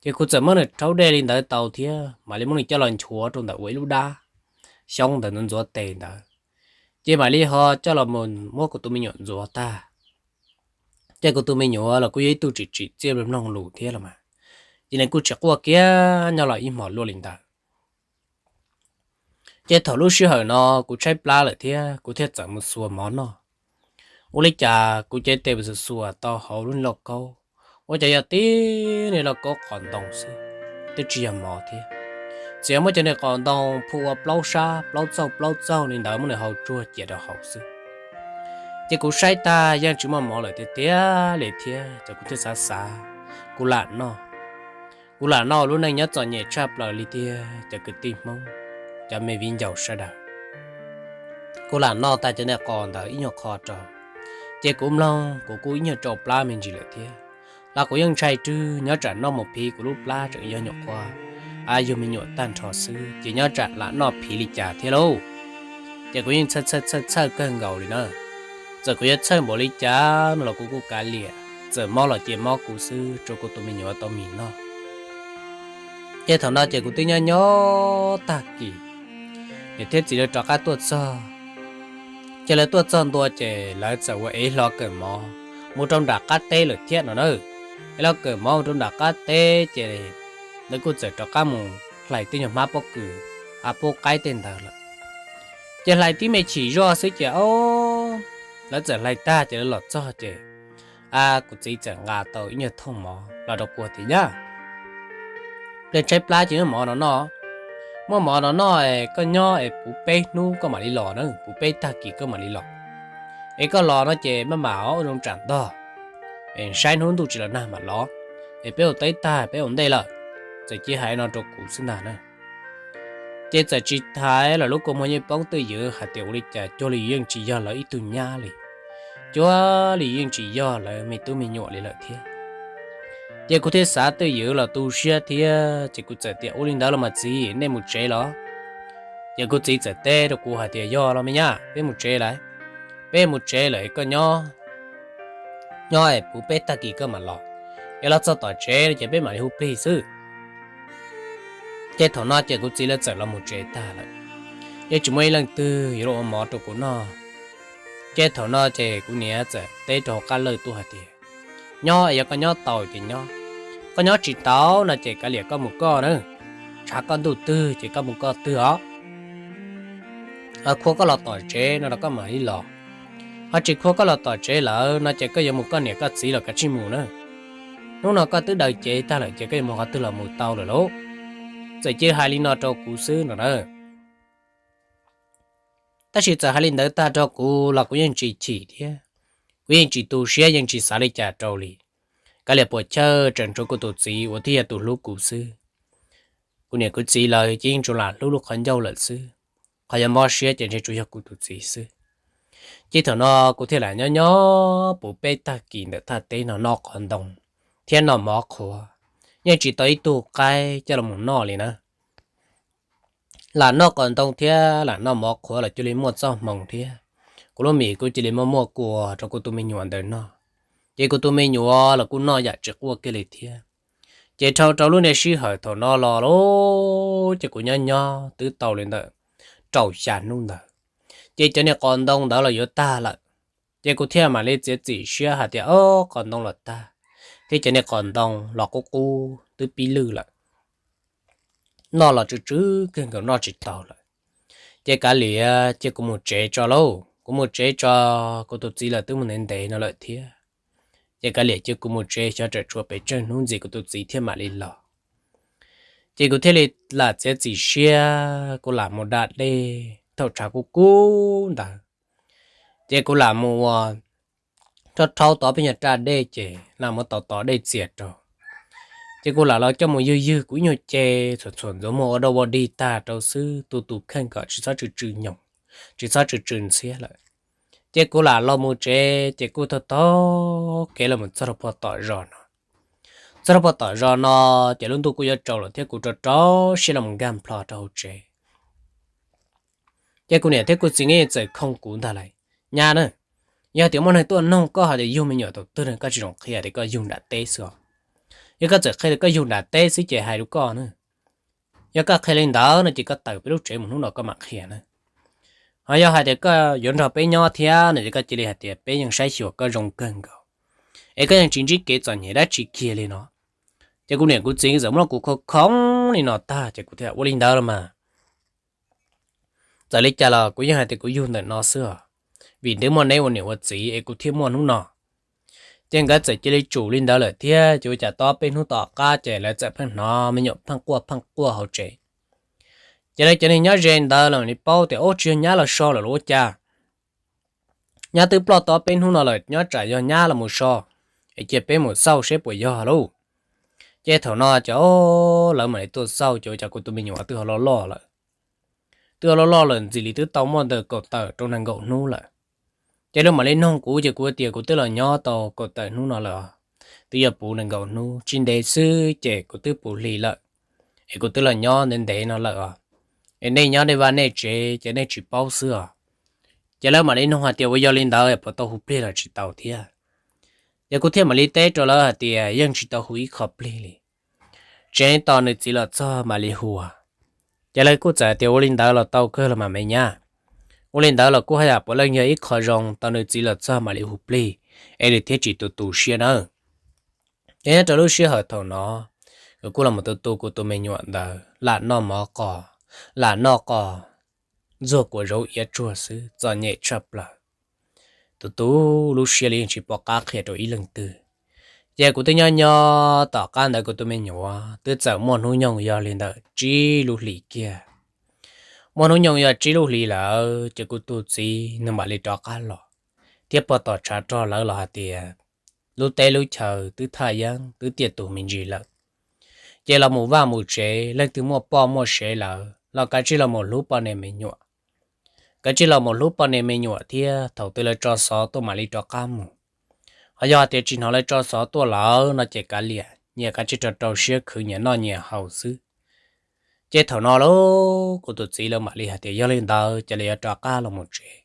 Ces kuv txawm muab nws rhaub dej li ntawd tau thiab mam li muab nws coj los nchuav rau ntawm ua ib lub dab xyoob ntawd ntxuav ntxuav tes ntawd. Ces mam li ho coj los mus muab kuv tus me nyuam ntxuav tag. Ces kuv tus me nyuam los kuj yog ib tug tsis tsim txiaj mloog lus thiab los mas, ces nws kuj tsis quaj kiag nyob los ib hmos luaj li ntawd. Ces thaum lub sij hawm no kuv tshaib plab lawm thiab kuv thiaj txawm mus xuas mov noj. Ua li cas kuv cev tes xuas xuas tau hauv lub niag lauj kaub, ua cas yog tib niag lauj kaub qos ntoo xwb, twb tsis yog mov thiab. Txawm yog muab cov niag qos ntoo phua ua plaub sab plaub txaug plaub txaug li ntawd muab nws hau tsuag cia rau hauv xwb. Ces kuv saib tag yeej tsis muaj mov lawm tiag tiag li thiab ces kuv thiaj xav xav, kuv lam noj. Kuv lam noj, lub neej nyob txom nyem tshaj plaws li tiag cov kwv tij Hmoob, cov me viv ncaus sawv daws. Kuv lam noj tag cov niag qos ntawd ib nyuag qho rau, ces kuv mloog kuv kuj ib nyuag rau plab me ntsis lawm thiab. Los kuv yeej ntshai rwg nyob tsam noj mus phiv kuv lub plab tseem yog nyuam qhuav yug me nyuam tag nrho xwb ces nyob tsam lam noj phiv li cas thiab lauj. Ces kuv yeej txhawj txhawj txhawj kawg nkaus li na. Txawm kuv yuav txhawj npaum li cas no los kuv kuj kav liam, txawm mob los cia mob kuv xwb rau kuv tus me nyuam tau mis noj. Ces thaum no ces kuv twb nyob nyob tag kis, niam thiab txiv lawv rov qab tuaj txog. Ces lawv tuaj txog ntua ces lawv txawm ua ev hlo kawm mov mus rau nram qab teb lawm thiab no na. Ev hlo kawm mov mus rau nram qab teb ces lawv kuj txawm rov qab mus hlais tej nyuag hmab pob kws, pub qaib tej ntawd lawm. Ces hlais tib me chim zoj xwb ces o, lawv txawm hlais tag ces lawv los txog ces kuv txiv txawm nqa tau ib nyuag thooj mov los rau kuv tias, Nyab, pliag tshaib plab ces muab mov no noj. Muab mov no noj es koj nyob es puv peb hnub koj mam li los na, puv peb tag kis koj mam li los. Es koj los no ces maj mam ua zoo tsam ntog, es saib hnub ntuj tsis los nag mam los, es peb ua teb tag peb ua ntej lawm. Txawm cia hais no rau kuv xwb ntag na. Ces txawm tsis hais los lub kua muag yeej poob twj ywm hais tias ua li cas cuag li yeej tsis yog lawv ib tug nyab li, cuag li yeej tsis yog lawv me tub me nyuam li lawm thiab. Ces kuv thiaj xav twj ywm los tu siab thiab ces kuv txawm tias, Ua li ntawd los mas txiv, nej mus tsev los? Ces kuv txiv txawm teb rau kuv hais tias, Yog los me nyab, peb mus tsev lawm. Peb mus tsev lawm es koj nyob, nyob es puv peb tag kis koj mam los. Es los txog tom tsev no ces peb mam li hu plig xwb. Ces thaum no ces kuv txiv lawv txawm los mus tsev tag lawm, yeej tsis muaj ib leej twg yuav los ua mov rau kuv noj. Ces thaum no ces kuv niam txawm teb rau hauv qab lawj tuaj hais tias, Nyob es yog koj nyob tau ces nyob, koj nyob tsis tau no ces kav liam koj mus koj na. Tshav koj ntuj twg ces koj mus koj twg os. Ho khua koj los tom tsev no los koj mam li los, ho tsis khua koj los tom tsev lawm no ces koj yuav mus koj niam koj txiv los kav tsij mus na. Hnub no koj twb daws cev tag lawm ces koj yuav mus qhov twg los mus tau lawm lauj. Txawm cia hais li no rau kuv xwb no na. Tab sis txawm hais li ntawd tag rau kuv los kuv yeej tsis chim thiab, kuv yeej tsis tu siab yeej tsis xav li cas rau li. Kav liam puas chawj tseem tshuav kuv tus txiv uas thiaj yog tus hlub kuv xwb. Kuv niam kuv txiv lawv ces yeej tsuas lam hlub lub qhov ncauj lawm xwb, qhov yuav mob siab ces ntshe tsuas yog kuv tus txiv xwb. Ces thaum no kuv thiaj lam nyob nyob puv peb tag kis ntawm thaj teb no noj qos ntoo thiab noj mov qhuav, yeej tsis tau ib tug qaib coj los mus noj li na. Lam noj qos ntoo thiab lam noj mov qhuav los cia li muaj txoj hmoo thiab, kuv lub mis kuj cia li muaj muaj kua rau kuv tus me nyuam ntawd noj. Ces kuv tus me nyuam los kuj noj yam tsis quaj kiag li thiab. Ces dhau rau lub niag sij hawm thaum no los lauj, ces kuv nyob nyob twb tau li ntawm rau xya hnub ntawd, ces cov niag qos ntoo ntawd los yuav tag lawm. Ces kuv thiaj mam li txiav txim siab hais tias, Ob, qos ntoo los tag, thiab cov niag qos ntoo los qub qub twb pib lwj lawm, noj los tsw tsw kawg nkaus noj tsis tau lawm. Ces kav liam cia kuv mus tsev tso lauj, kuv mus tsev tso, kuv tus txiv lawv twb mus ntev ntev no lawm thiab. Ces kav liam cia kuv mus tsev xyov tseem tshuav pes tsawg hnub ntxiv kuv tus txiv thiaj mam li los. Ces kuv thiaj li lam txiav txim siab, kuv lam mus da dej thaum tshav kub kub ntawd. Ces kuv lam mus ua rhau rhau tod peb nyuag raj dej ces lam mus tau tod dej txias rau. Ces kuv lam los coj mus ywg ywg kuv ib nyuag ce, txhuam txhuam ntxuav muag ua daj ua dig tag rau xwb, tu tus kheej kom tsis txhob tsw tsw nyoos, tsis txhob tsw tsw ntxhiab lawm. Ces kuv lam los mus tsev ces kuj taug taug kev los mus txog rau puag tom zos no. Txog rau puag tom zos no ces lub ntuj kuj yuav tsaus lawm thiab kuv rau rau siab los mus nkag nplho rau hauv tsev. Ces kuv niam thiab kuv txiv nkawd txawm khooj kuv ntag lauj, Nyab na, yog tias muaj neeg tuaj noog koj hais tias yug me nyuam thaum twg no koj tsis zoo qhia tias koj yug nram teb xwb os. Yog koj txawm qhia tias koj yug nram teb xwb ces hais rau koj na. Yog koj qhia li ntawd no ces koj tawm peb lub tsev mus hnub no koj mam qhia na. Ho yog hais tias koj yuav nrog peb nyob thiab no ces koj cia li hais tias peb yeej saib xyuas koj zoo kawg nkaus, es koj yeej tsis ntsib kev txom nyem dab tsi kiag li no. Ces kuv niam kuv txiv txawm muab kuv khooj khooj li no tag ces kuv thiaj ua li ntawd los mas. Txawm li cas los kuv yeej hais tias kuv yug ntawm no xwb os. vim nws muaj neb ua niam ua txiv es kuv thiaj muaj hnub no. Ces nkawd txawm cia li tsum li ntawd lawm thiab, ces ua cas tau peb hnub tom qab ces lawv txawm pheej hnov me nyuam pheej quaj pheej quaj hauv tsev. Ces lawv cov neeg nyob ze ntawd los li paub tias, Ub, tsis yog nyab los so lawm los ua cas? Nyab twb ploj tau peb hnub no lawm, nyob tsam yog nyab los mus so, es cia peb mus xauj seb puas yog lauj. Ces thaum no ces lawv mam li tuaj xauj, ces ua cas kuv tus me nyuam twb ho loj loj lawm. Twb ho loj loj lawm, ntxim li twb tau muaj ntawm kaum tawm rau nees nkaum hnub lawm. Ces lawv mam li noog kuv, ces kuv tias kuv twb los nyob tau kaum tawm hnub no lawm, twb yuav puv nees nkaum hnub, tsis ntev xwb ces kuv twb puv hli lawm, es kuv twb los nyob ntev ntev no lawm os. Es nej nyob nej vaj nej tsev ces nej tsis paub xwb os. Ces lawv mam li noog hais tias, Ua yog li ntawd puas tau hu plig los tsis tau thiab? Ces kuv thiaj mam li teb rau lawv hais tias, Yeej tsis tau hu ib qho plig li, tseev tos nws txiv los txog mam li hu. Ces lawv kuj txawm hais tias, Ua li ntawd los tau kawg los mas me nyab. Ua li ntawd los kuj haj yam puav leej yog ib qho zoo, tos nws txiv los txog mam li hu plig, es nws thiaj tsis tu tu siab nawb. Ces nyob rau lub sij hawm thaum no, kuv kuj los mus tu tu kuv tus me nyuam ntawd, lam noj mov qos, lam noj qos, ntxuag kuav zauv iab tsuag xwb, txom nyem tshaj plaws. Tu tu lub siab li yeej tsis pom qab qhia rau ib leej twg. Ces kuv twb nyob nyob tom qab ntawd kuv tus me nyuam twb txawm muaj hnub nyoog yog li ntawm tsib lub hlis kiag. Muaj hnub nyoog yog tsib lub hlis lawm ces kuv tus txiv nws mam li rov qab los, thiab pog tom tshav rog lawv los hais tias lub teb lub chaw twb thaj yeeb twb tiaj tus me ntsis lawm, ces los mus vaj mus tsev, leej twg muaj poj muaj sev lawm los kav tsij los mus hlub poj niam me nyuam. Kav tsij los mus hlub poj niam me nyuam thiab, thaum twg lawv tso xov tuaj mam li rov qab mus. Ho yog tias tsis hnov lawv tso xov tuaj lawm no ces kav liam, nyias kav tsij rau rau siab khwv nyias noj nyias haus xwb. Ces thaum no lauj, kuv tus txiv lawv mam li hais tias yog li ntawd ces lawv yuav rov qab los mus tsev,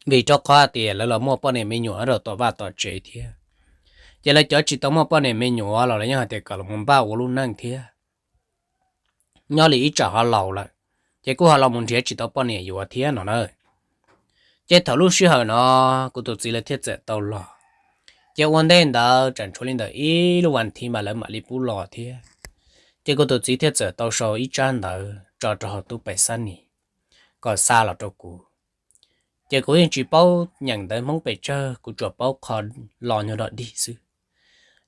vim rau qhov tias lawv los muaj poj niam me nyuam rau tom vaj tom tsev thiab. Ces lawv cov tsis tau muaj poj niam me nyuam los lawv yeej hais tias kom los mus npaj ua lub neej thiab, nyob li ib tsam ho laus lawm, ces kuj ho los mus nrhiav tsis tau poj niam yuav thiab no na. Ces thaum lub sij hawm no, kuv tus txiv lawv thiaj txawm tau los. Ces ua ntej ntawd tsam tshuav li ntawm ib lub vas thiv mas lawv mam li pub los thiab. Ces kuv tus txiv thiaj txawm tau sau ib tsab ntawv tso rau hauv tub pais xab nis kom xa los rau kuv. Ces kuv yeej tsis paub nyeem ntawv Hmoob pes tsawg, kuv tsuas paub qho los nyuag dog dig xwb.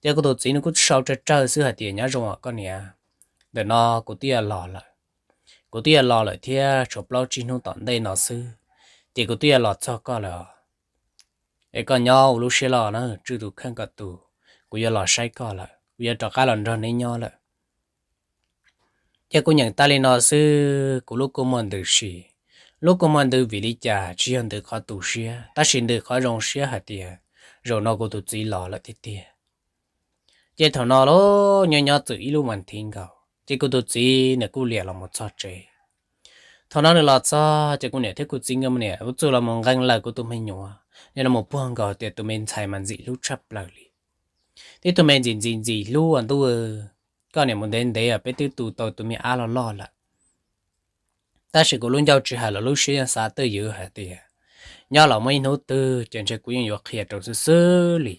Ces kuv tus txiv nws kuj sau tsawg tsawg xwb hais tias, Nyob zoo os koj niam, ntawm no kuv twb yuav los lawm. Kuv twb yuav los lawm thiab, tshuav plaub tsib hnub tom ntej no xwb, ces kuv twb yuav los txog koj lawm os. Es koj nyob ua lub siab loj na, tswj tus kheej kom tus, kuv yuav los saib koj lawm, kuv yuav rov qab los nrog neb nyob lawm. Ces kuv nyeem tas li no xwb, kuv lub kua muag ntws si. Lub kua muag ntws vim li cas? Tsis yog ntws qhov tu siab, tab sis ntws qhov zoo siab hais tias zaum no kuv tus txiv los lawm tiag tiag. Ces thaum no los nyob nyob txwm ib lub vas thiv nkaus, ces kuv tus txiv nws kuj liam los mus txog tsev. Thaum no nws los txog ces kuv niam thiab kuv txiv nkawd mas niam ua txuj los mus nqee lawm kuv tus me nyuam, nws los mus puag nkaus tias tus me ntxhais mas ntxim hlub tshaj plaws li. Tib tug me ntxim ntxim ntxim hlub ua ntuj, koj niam mus ntev ntev peb twb tu tau tus me ab loj loj lawm. Tab sis kuv lub ncauj tsis hais los lub siab yeej xav twj ywm hais tias nyob los muaj ib hnub twg ces ntshe kuv yeej yuav qhia rau xwb xwb li.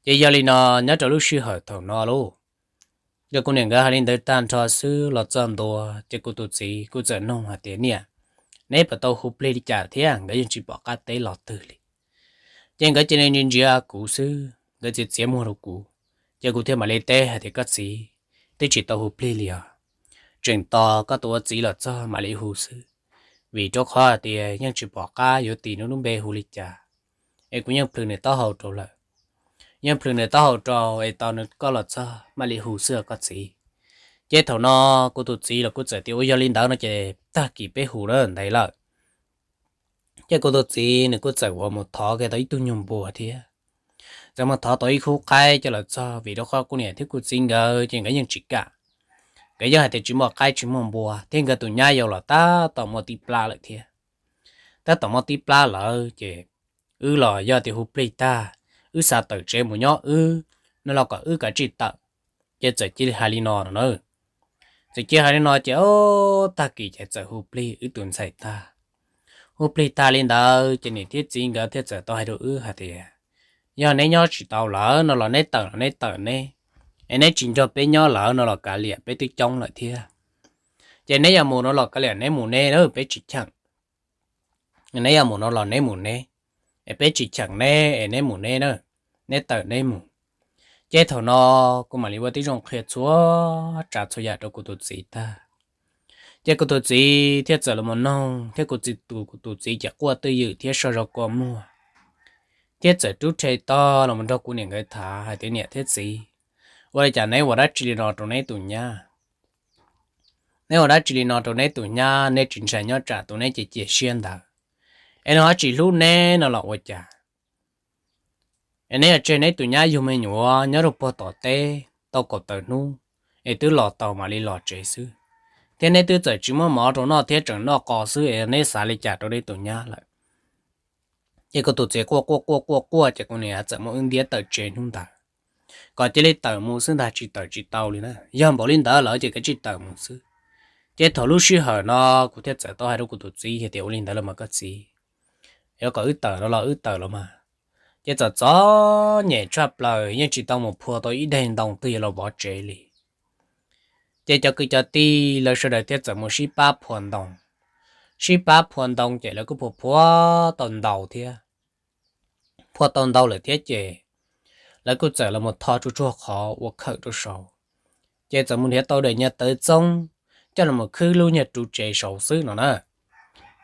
Ces yog li no, nyob rau lub sij hawm thaum no lauj, yog kuv niam nkawd hais li ntawd tag nrho xwb los txog ntua ces kuv tus txiv kuj txawm nug hais tias, Niam, neb puas tau hu plig li cas thiab? Nkawd yeej tsis pom qab teb los twg li. Ces nkawd cia li ntsia ntsia kuv xwb, nkawd txiav txiav muag rau kuv. Ces kuv thiaj mam li teb hais tias, Koj txiv, twb tsis tau hu plig li os, tseem tos koj tus ua txiv los txog mam li hu xwb, vim rau qhov hais tias yeej tsis pom qab yuav tis nws lub npe hu li cas, es kuv yeej plhws nws taub hau rau lawm. Yeej plhws nws taub hau rau es tos nws koj los txog mam li hu xwb os koj txiv. Ces thaum no kuv tus txiv los kuj txawm tias, Ua yog li ntawd no ces tag kis peb hu na, ntev lawm. Ces kuv tus txiv nws kuj txawm ua mus thov kiag tau ib tug nyuag npua thiab, txawm mus thov tau ib khub qaib coj los txog, vim rau qhov kuv niam thiab kuv txiv nkawd ces nkawd yeej tsis kam. Nkawd yeej hais tias tsis muaj qaib tsis muaj npua thiab, nkawd tus nyab yau los tab tom muaj tib plab lawm thiab. Tab tom muaj tib plab lawm ces wb los yog tias hu plig tag, wb xa tawm tsev mus nyob wb no los kom wb kav tsij tawm. Ces txawm cia li hais li no no na. Txawm cia li hais li no ces tag kis ces txawm hu plig wb tus ntxhais tag. Hu plig tag li ntawd ces niam thiab txiv nkawd thiaj txawm tau hais rau wb hais tias, Yog neb nyob tsis tau lawm no los neb tawm los neb tawm neb, es neb tsis nrog peb nyob lawm no los kav liam, peb twb coob lawm thiab. Ces neb yuav mus no los kav liam, neb mus neb, peb tsis cheem. Neb yuav mus no los neb mus neb, es peb tsis cheem neb es neb mus neb na, neb tawm neb mus. Ces thaum no kuv mam li ua tib zoo qhia txhua tsav txhua yam rau kuv tus txiv tag. Ces kuv tus txiv thiaj txawm los mus noog thiab kuv tus, kuv tus txiv ces quaj twj ywm thiab soj zog kua muag, thiab txawm rub rhe tog los mus nrog kuv niam nkawd tham hais tias, Niam thiab txiv, ua li cas neb ua dab tsi li no rau neb tus nyab? Neb ua dab tsi li no rau neb tus nyab? Neb tsis ntshai nyob tsam tus neb ces cia siab ntawd, es nws ho tsis hlub neb no los ua cas? Es neb yuav tseg neb tus nyab yug me nyuam nyob rau puag tom teb tau kaum tawm hnub, es twb los tau mam li los tsev xwb, thiab neb twb txawm tsis muab mov rau noj thiab tseem noj qos xwb, es neb xav li cas rau neb tus nyab lawm? Ces kuv tus txiv quaj quaj quaj quaj quaj ces kuv niam txawm muab wb ntiab tawm tsev hnub ntawd, kom cia li tawm mus xwb ntag, tsis tawm tsis tau li na. Yog npaum li ntawd lawm ces kav tsij tawm mus xwb. Ces thaum lub sij hawm no kuv thiaj txawm tau hais rau kuv tus txiv hais tias, Ua li ntawd los mas koj txiv, yuav kom wb tawm los los wb tawm los mas. Ces txom txom nyem tshaj plaws yeej tsis tau mus phua tau ib daig ntoo twg yuav los vov tsev li. Ces cov kwv cov tij lawv sawv daws thiaj txawm mus sib pab phua ntoo. Sib pab phua ntoo ces lawv kuj phua phua tau ntau thiab. Phua tau ntau lawm thiab ces lawv kuj txawm los mus tho tsuag tsuag qhov ua khawm rau saud, ces txawm mus nrhiav tau daim nyuag tawv txoob coj los khwb lub nyuag ru tsev saud xwb no na.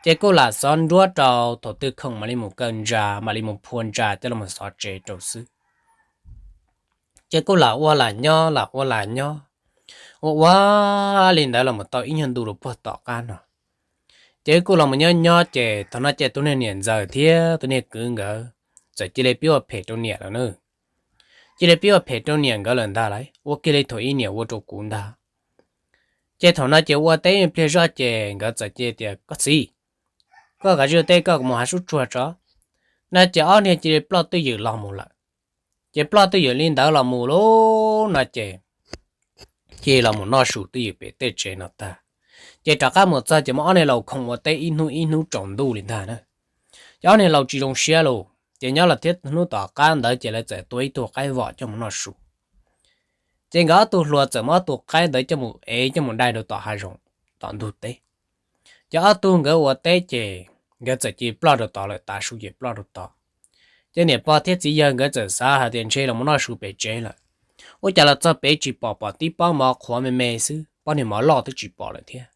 Ces kuj lam xov nruab rau thaum twg khoom mam li mus kaw ntsa mam li mus phua ntsa coj los xov tsev rau xwb. Ces kuj lam ua lam nyob lam ua lam nyob, ua ua li ntawd los mus tau ib nyuag ntu rau puag tom qab no. Ces wb kuj los mus nyob nyob ces thaum no ces tus niag niam ntxawm thiab tus niag kwv nkawd txawm cia li pib ua phem rau niam lawm na. Cia li pib ua phem rau niam nkawd lawm ntag lauj, ua kiag li thaum ub niam ua rau kuv ntag. Ces thaum no ces ua teb pliag zoj ces nkawd txawm cia tias, Koj txiv, koj kav tsij ua teb, koj mus hav sub tsuag tso. No ces ob niag cia li ploj twj ywm los mus lawm. Ces ploj twj ywm li ntawd los mus lawm no ces cia li los mus noj su twj ywm pem tej tsev no tag. Ces rov qab mus txog ces muab ob niag laus khoom ua teb ib hnub ib hnub tsaus ntuj li ntag na. Ces ob niag laus tsis zoo siab lauj, ces nyob los thiab hnub tom qab ntawd ces lawv txawm tua ib tug qaib vom coj mus noj su. Ces nkawd ob tug hluas txawm muab ob tug qaib ntawd coj mus ev coj mus dai rau tom hav zoov tom ntug teb. Ces ob tug nkawd ua teb ces nkawd txawm cia li ploj rau tod lawm, tav su ces ploj rau tod. Ces niam pog thiab txiv yawg nkawd txawm xav hais tias ntshe los mus noj su pem tsev lawm. Ua cas los txog pem tsis pom, pom tib pob mov qhuav me me xwb, pob niag mov loj twb tsis pom lawm thiab.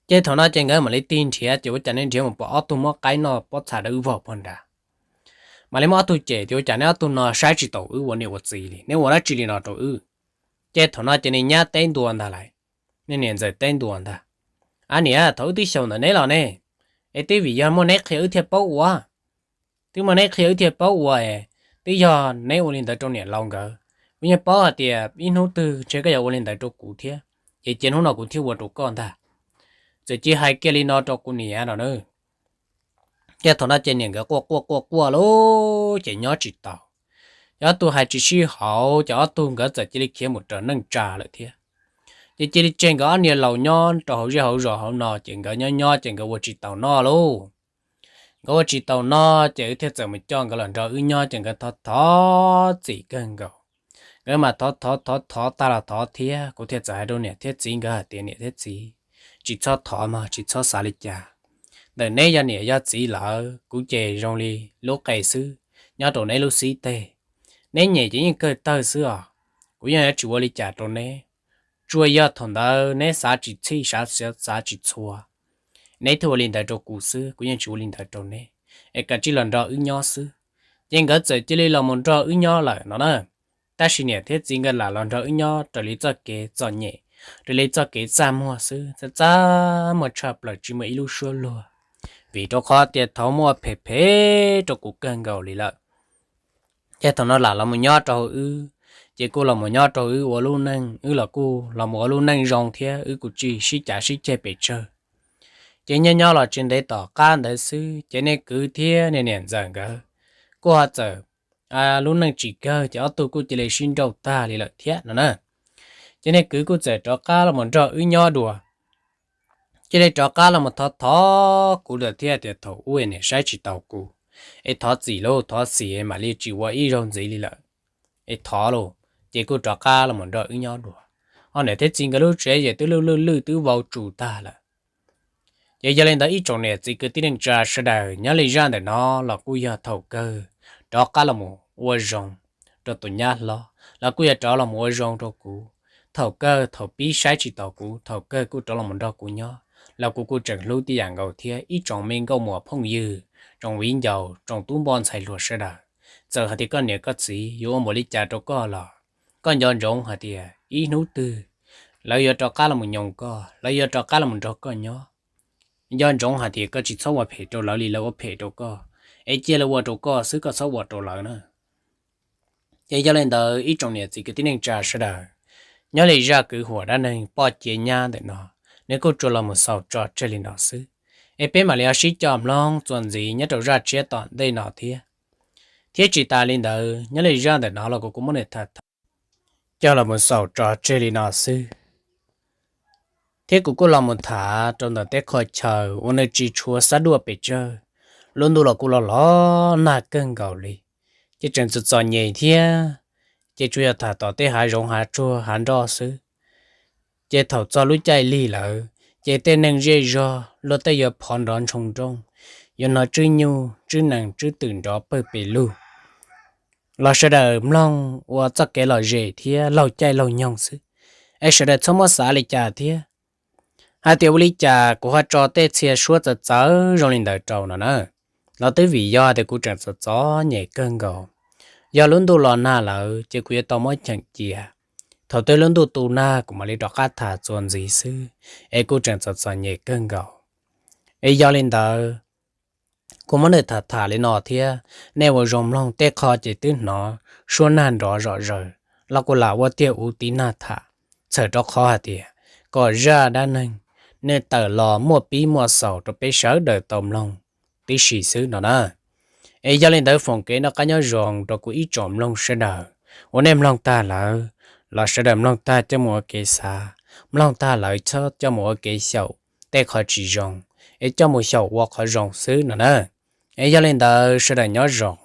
Ces thaum no ces nkawd mam li tig nrhiav ces ua cas nej nrhiav mus pom ob tug muab qaib noj pob txha dawb vog puag nrad. Mam li muab ob tug cem tias, Ua cas neb ob tug no saib tsis taus wb ua niam ua txiv li, neb ua dab tsi li no rau wb? Ces thaum no ces nws nyab teb ntua ntag lauj, nws niam ntxawm teb ntua ntag, A niam, thaum wb twb xyaum ntawm neb los ne, es twb vim yog muaj neb qhia wb thiaj paub ua. Twb muaj neb qhia wb thiaj paub ua es, twb yog neb ua li ntawd rau niam laus nkawd, kuv yeej paub hais tias ib hnub twg ntshe koj yuav ua li ntawd rau kuv thiab, ces cia hnub no kuv thiaj ua rau koj ntag. Txawm cia li hais kiag li no rau kuv niam no na. Ces thaum no ces niam nkawd quaj quaj quaj quaj lauj, ces nyob tsis tau. Ces ob tug hais tsis sib haum, ces ob tug nkawd txawm cia li khiav mus raws neej tsa lawm thiab. Ces cia li tseg nkawd ob niag laus nyob rau hauv zej hauv zos hauv no, ces nkawd nyob nyob ces nkawd ua tsis taus noj lauj. Nkawd ua tsis taus noj ces wb thiaj txawm mus coj nkawd los nrog wb nyob, ces nkawd thov thov txim kawg nkaus. Nkawd mas thov thov thov thov tag los thov thiab, kuv thiaj txawm hais rau niam thiab txiv nkawd hais tias, Niam thiab txiv, tsis txhob thov mog, tsis txhob xav li cas. Ntawm neb yog niam yog txiv lawm, kuv ces zoo li lub qe xwb nyob rau neb lub xib teg. Neb nyem ces yeej kawg tawg xwb os. Kuv yeej yuav tsis ua li cas rau neb. Tsuas yog thaum ntawd neb xav tsis txhij, xav, xav tsis txhua, neb thiaj ua li ntawd rau kuv xwb, kuv yeej tsis ua li ntawd rau neb. Es kav tsij los nrog wb nyob xwb. Ces nkawd txawm cia li los mus nrog wb nyob lawm no na. Tab sis niam thiab txiv nkawd lam los nrog wb nyob raws li txoj kev txom nyem, raws li txoj kev txaj muag xwb, txaj txaj muag tshaj plaws tsis muaj ib lub suab luag. Vim rau qhov tias thaud muaj phem phem rau kuv kawg nkaus li lawm. Ces thaum no lam los mus nyob rau hauv wb, ces kuj los mus nyob rau hauv wb ua lub neej, wb los kuj los mus ua lub neej zoo thiab wb kuj tsis sib cav sib ceg pes tsawg. Ces nyob nyob los tsis ntev tom qab ntawd xwb ces niag kwv thiab niag niam ntxawm nkawd kuj ho txawm lub neej tsis kawg ces ob tug kuj cia li sib nrauj tag li lawm thiab no na. Ces niag kwv kuj txawm rov qab los mus nrog wb nyob dua. Cia li rov qab los mus thov thov kuv lawm thiab tias thaum ub niam saib tsis taus kuv, es thov txim lauj, thov txim mam li tsis ua ib zaug ntxiv li lawm, es thov lauj. Ces kuj rov qab los mus nrog wb nyob dua. Ho niam thiab txiv nkawd lub tsev ces twb lwj lwj lwj twb vau tsus tag lawm. Ces yog li ntawd ib tsoom niam txiv kwv tij neej tsa sawv daws, nyob li zaj ntawm no los kuj yog thaum kawg rov qab los mus ua zoo rau tus nyab hlob, los kuj yog rov los mus ua zoo rau kuv. Thaum kawg thaum pib saib tsis taus kuv, thaum kawg kuj rov los mus nrog kuv nyob, los kuv kuj tseem hlub tib yam nkaus thiab. Ib tsoom me nkauj muam phooj ywg, tsoom viv ncaus, tsoom tub npoj ntxhais hluas sawv daws, txawm hais tias koj niam koj txiv yuav ua npaum li cas rau koj los koj nco ntsoov hais tias ib hnub twg lawv yuav rov qab los mus nyoos koj, lawv yuav rov qab los mus nrog koj nyob. Nco ntsoov hais tias koj tsis txhob ua phem rau lawv li lawv ua phem rau koj, es cia lawv ua rau koj xwb, koj txhob ua rau lawv na. Ces yog li ntawd ib tsoom niam txiv kwv tij neej tsa sawv daws, nyob li zaj kwv huam dab neeg poj ciav nyab ntawm no, nws kuj tsuas los mus xaus tso tseg li no xwb. Es peb mam li ho sib coj mloog txuas ntxiv nyob rau zaj tshiab tom ntej no thiab. Thiab tsis tas li ntawd, nyob li zaj ntawm no los kuv kuj muab nws tham tham coj los mus xaus tso tseg li no xwb. Thiab kuv kuj los mus tham rau ntawm tej qhov chaw uas nws tsis tshua xab duaj pes tsawg. Lub ntuj los kuj los los nag kawg nkaus li, ces tseem txom txom nyem thiab. Ces tsuas yog tham tom tej hav zoov hav tsuag hav nroj xwb. Ces thaum txog lub caij lig lawm, ces tej neeg zej zog luag tej yuav phov nrov ntshoo nrooj, yuav hnov tswb nyuj tswb nees tswb twm nrov pawg pes lug, los sawv daws mloog ua txoj kev lom zem thiab laug caij laug nyoog xwb. Es sawv daws txhob muab xav li cas thiab, hais tias ua li cas kuv ho tso tej txhia suab txawv txawv zoo li ntawd rau no na. Los twb vim yog tias kuv tseem txom txom nyem kawg nkaus. Yog lub ntuj los nag lawm ces kuv yuav tau muab cheem cia. Thaum twg lub ntuj tu nag kuv mam li rov qab tham txuas ntxiv xwb, es kuj tseem txom txom nyem kawg nkaus. Es yog li ntawd, kuv muab nws tham tham li no thiab, nej ua zoo mloog, tej qho ces twb hnov suab nag nrov zom zaws, los kuv lam ua tiag uv tiv nag tham, txhawm rau qhov hais tias kom zaj dab neeg nws tawm los muaj pib muaj xaus rau peb sawv daws tau mloog tib si xwb no na. Es yog li ntawd foom kev noj qab nyob zoo rau kuv ib tsoom mloog sawv daws, uas nej mloog tag lawm los sawv daws mloog tag coj mus ua kev xav, mloog tag lawm txhob coj mus ua kev xyaum tej qhov tsis zoo, es coj mus xyaum ua qhov zoo xwb no na. Es yog li ntawd sawv daws nyob zoo.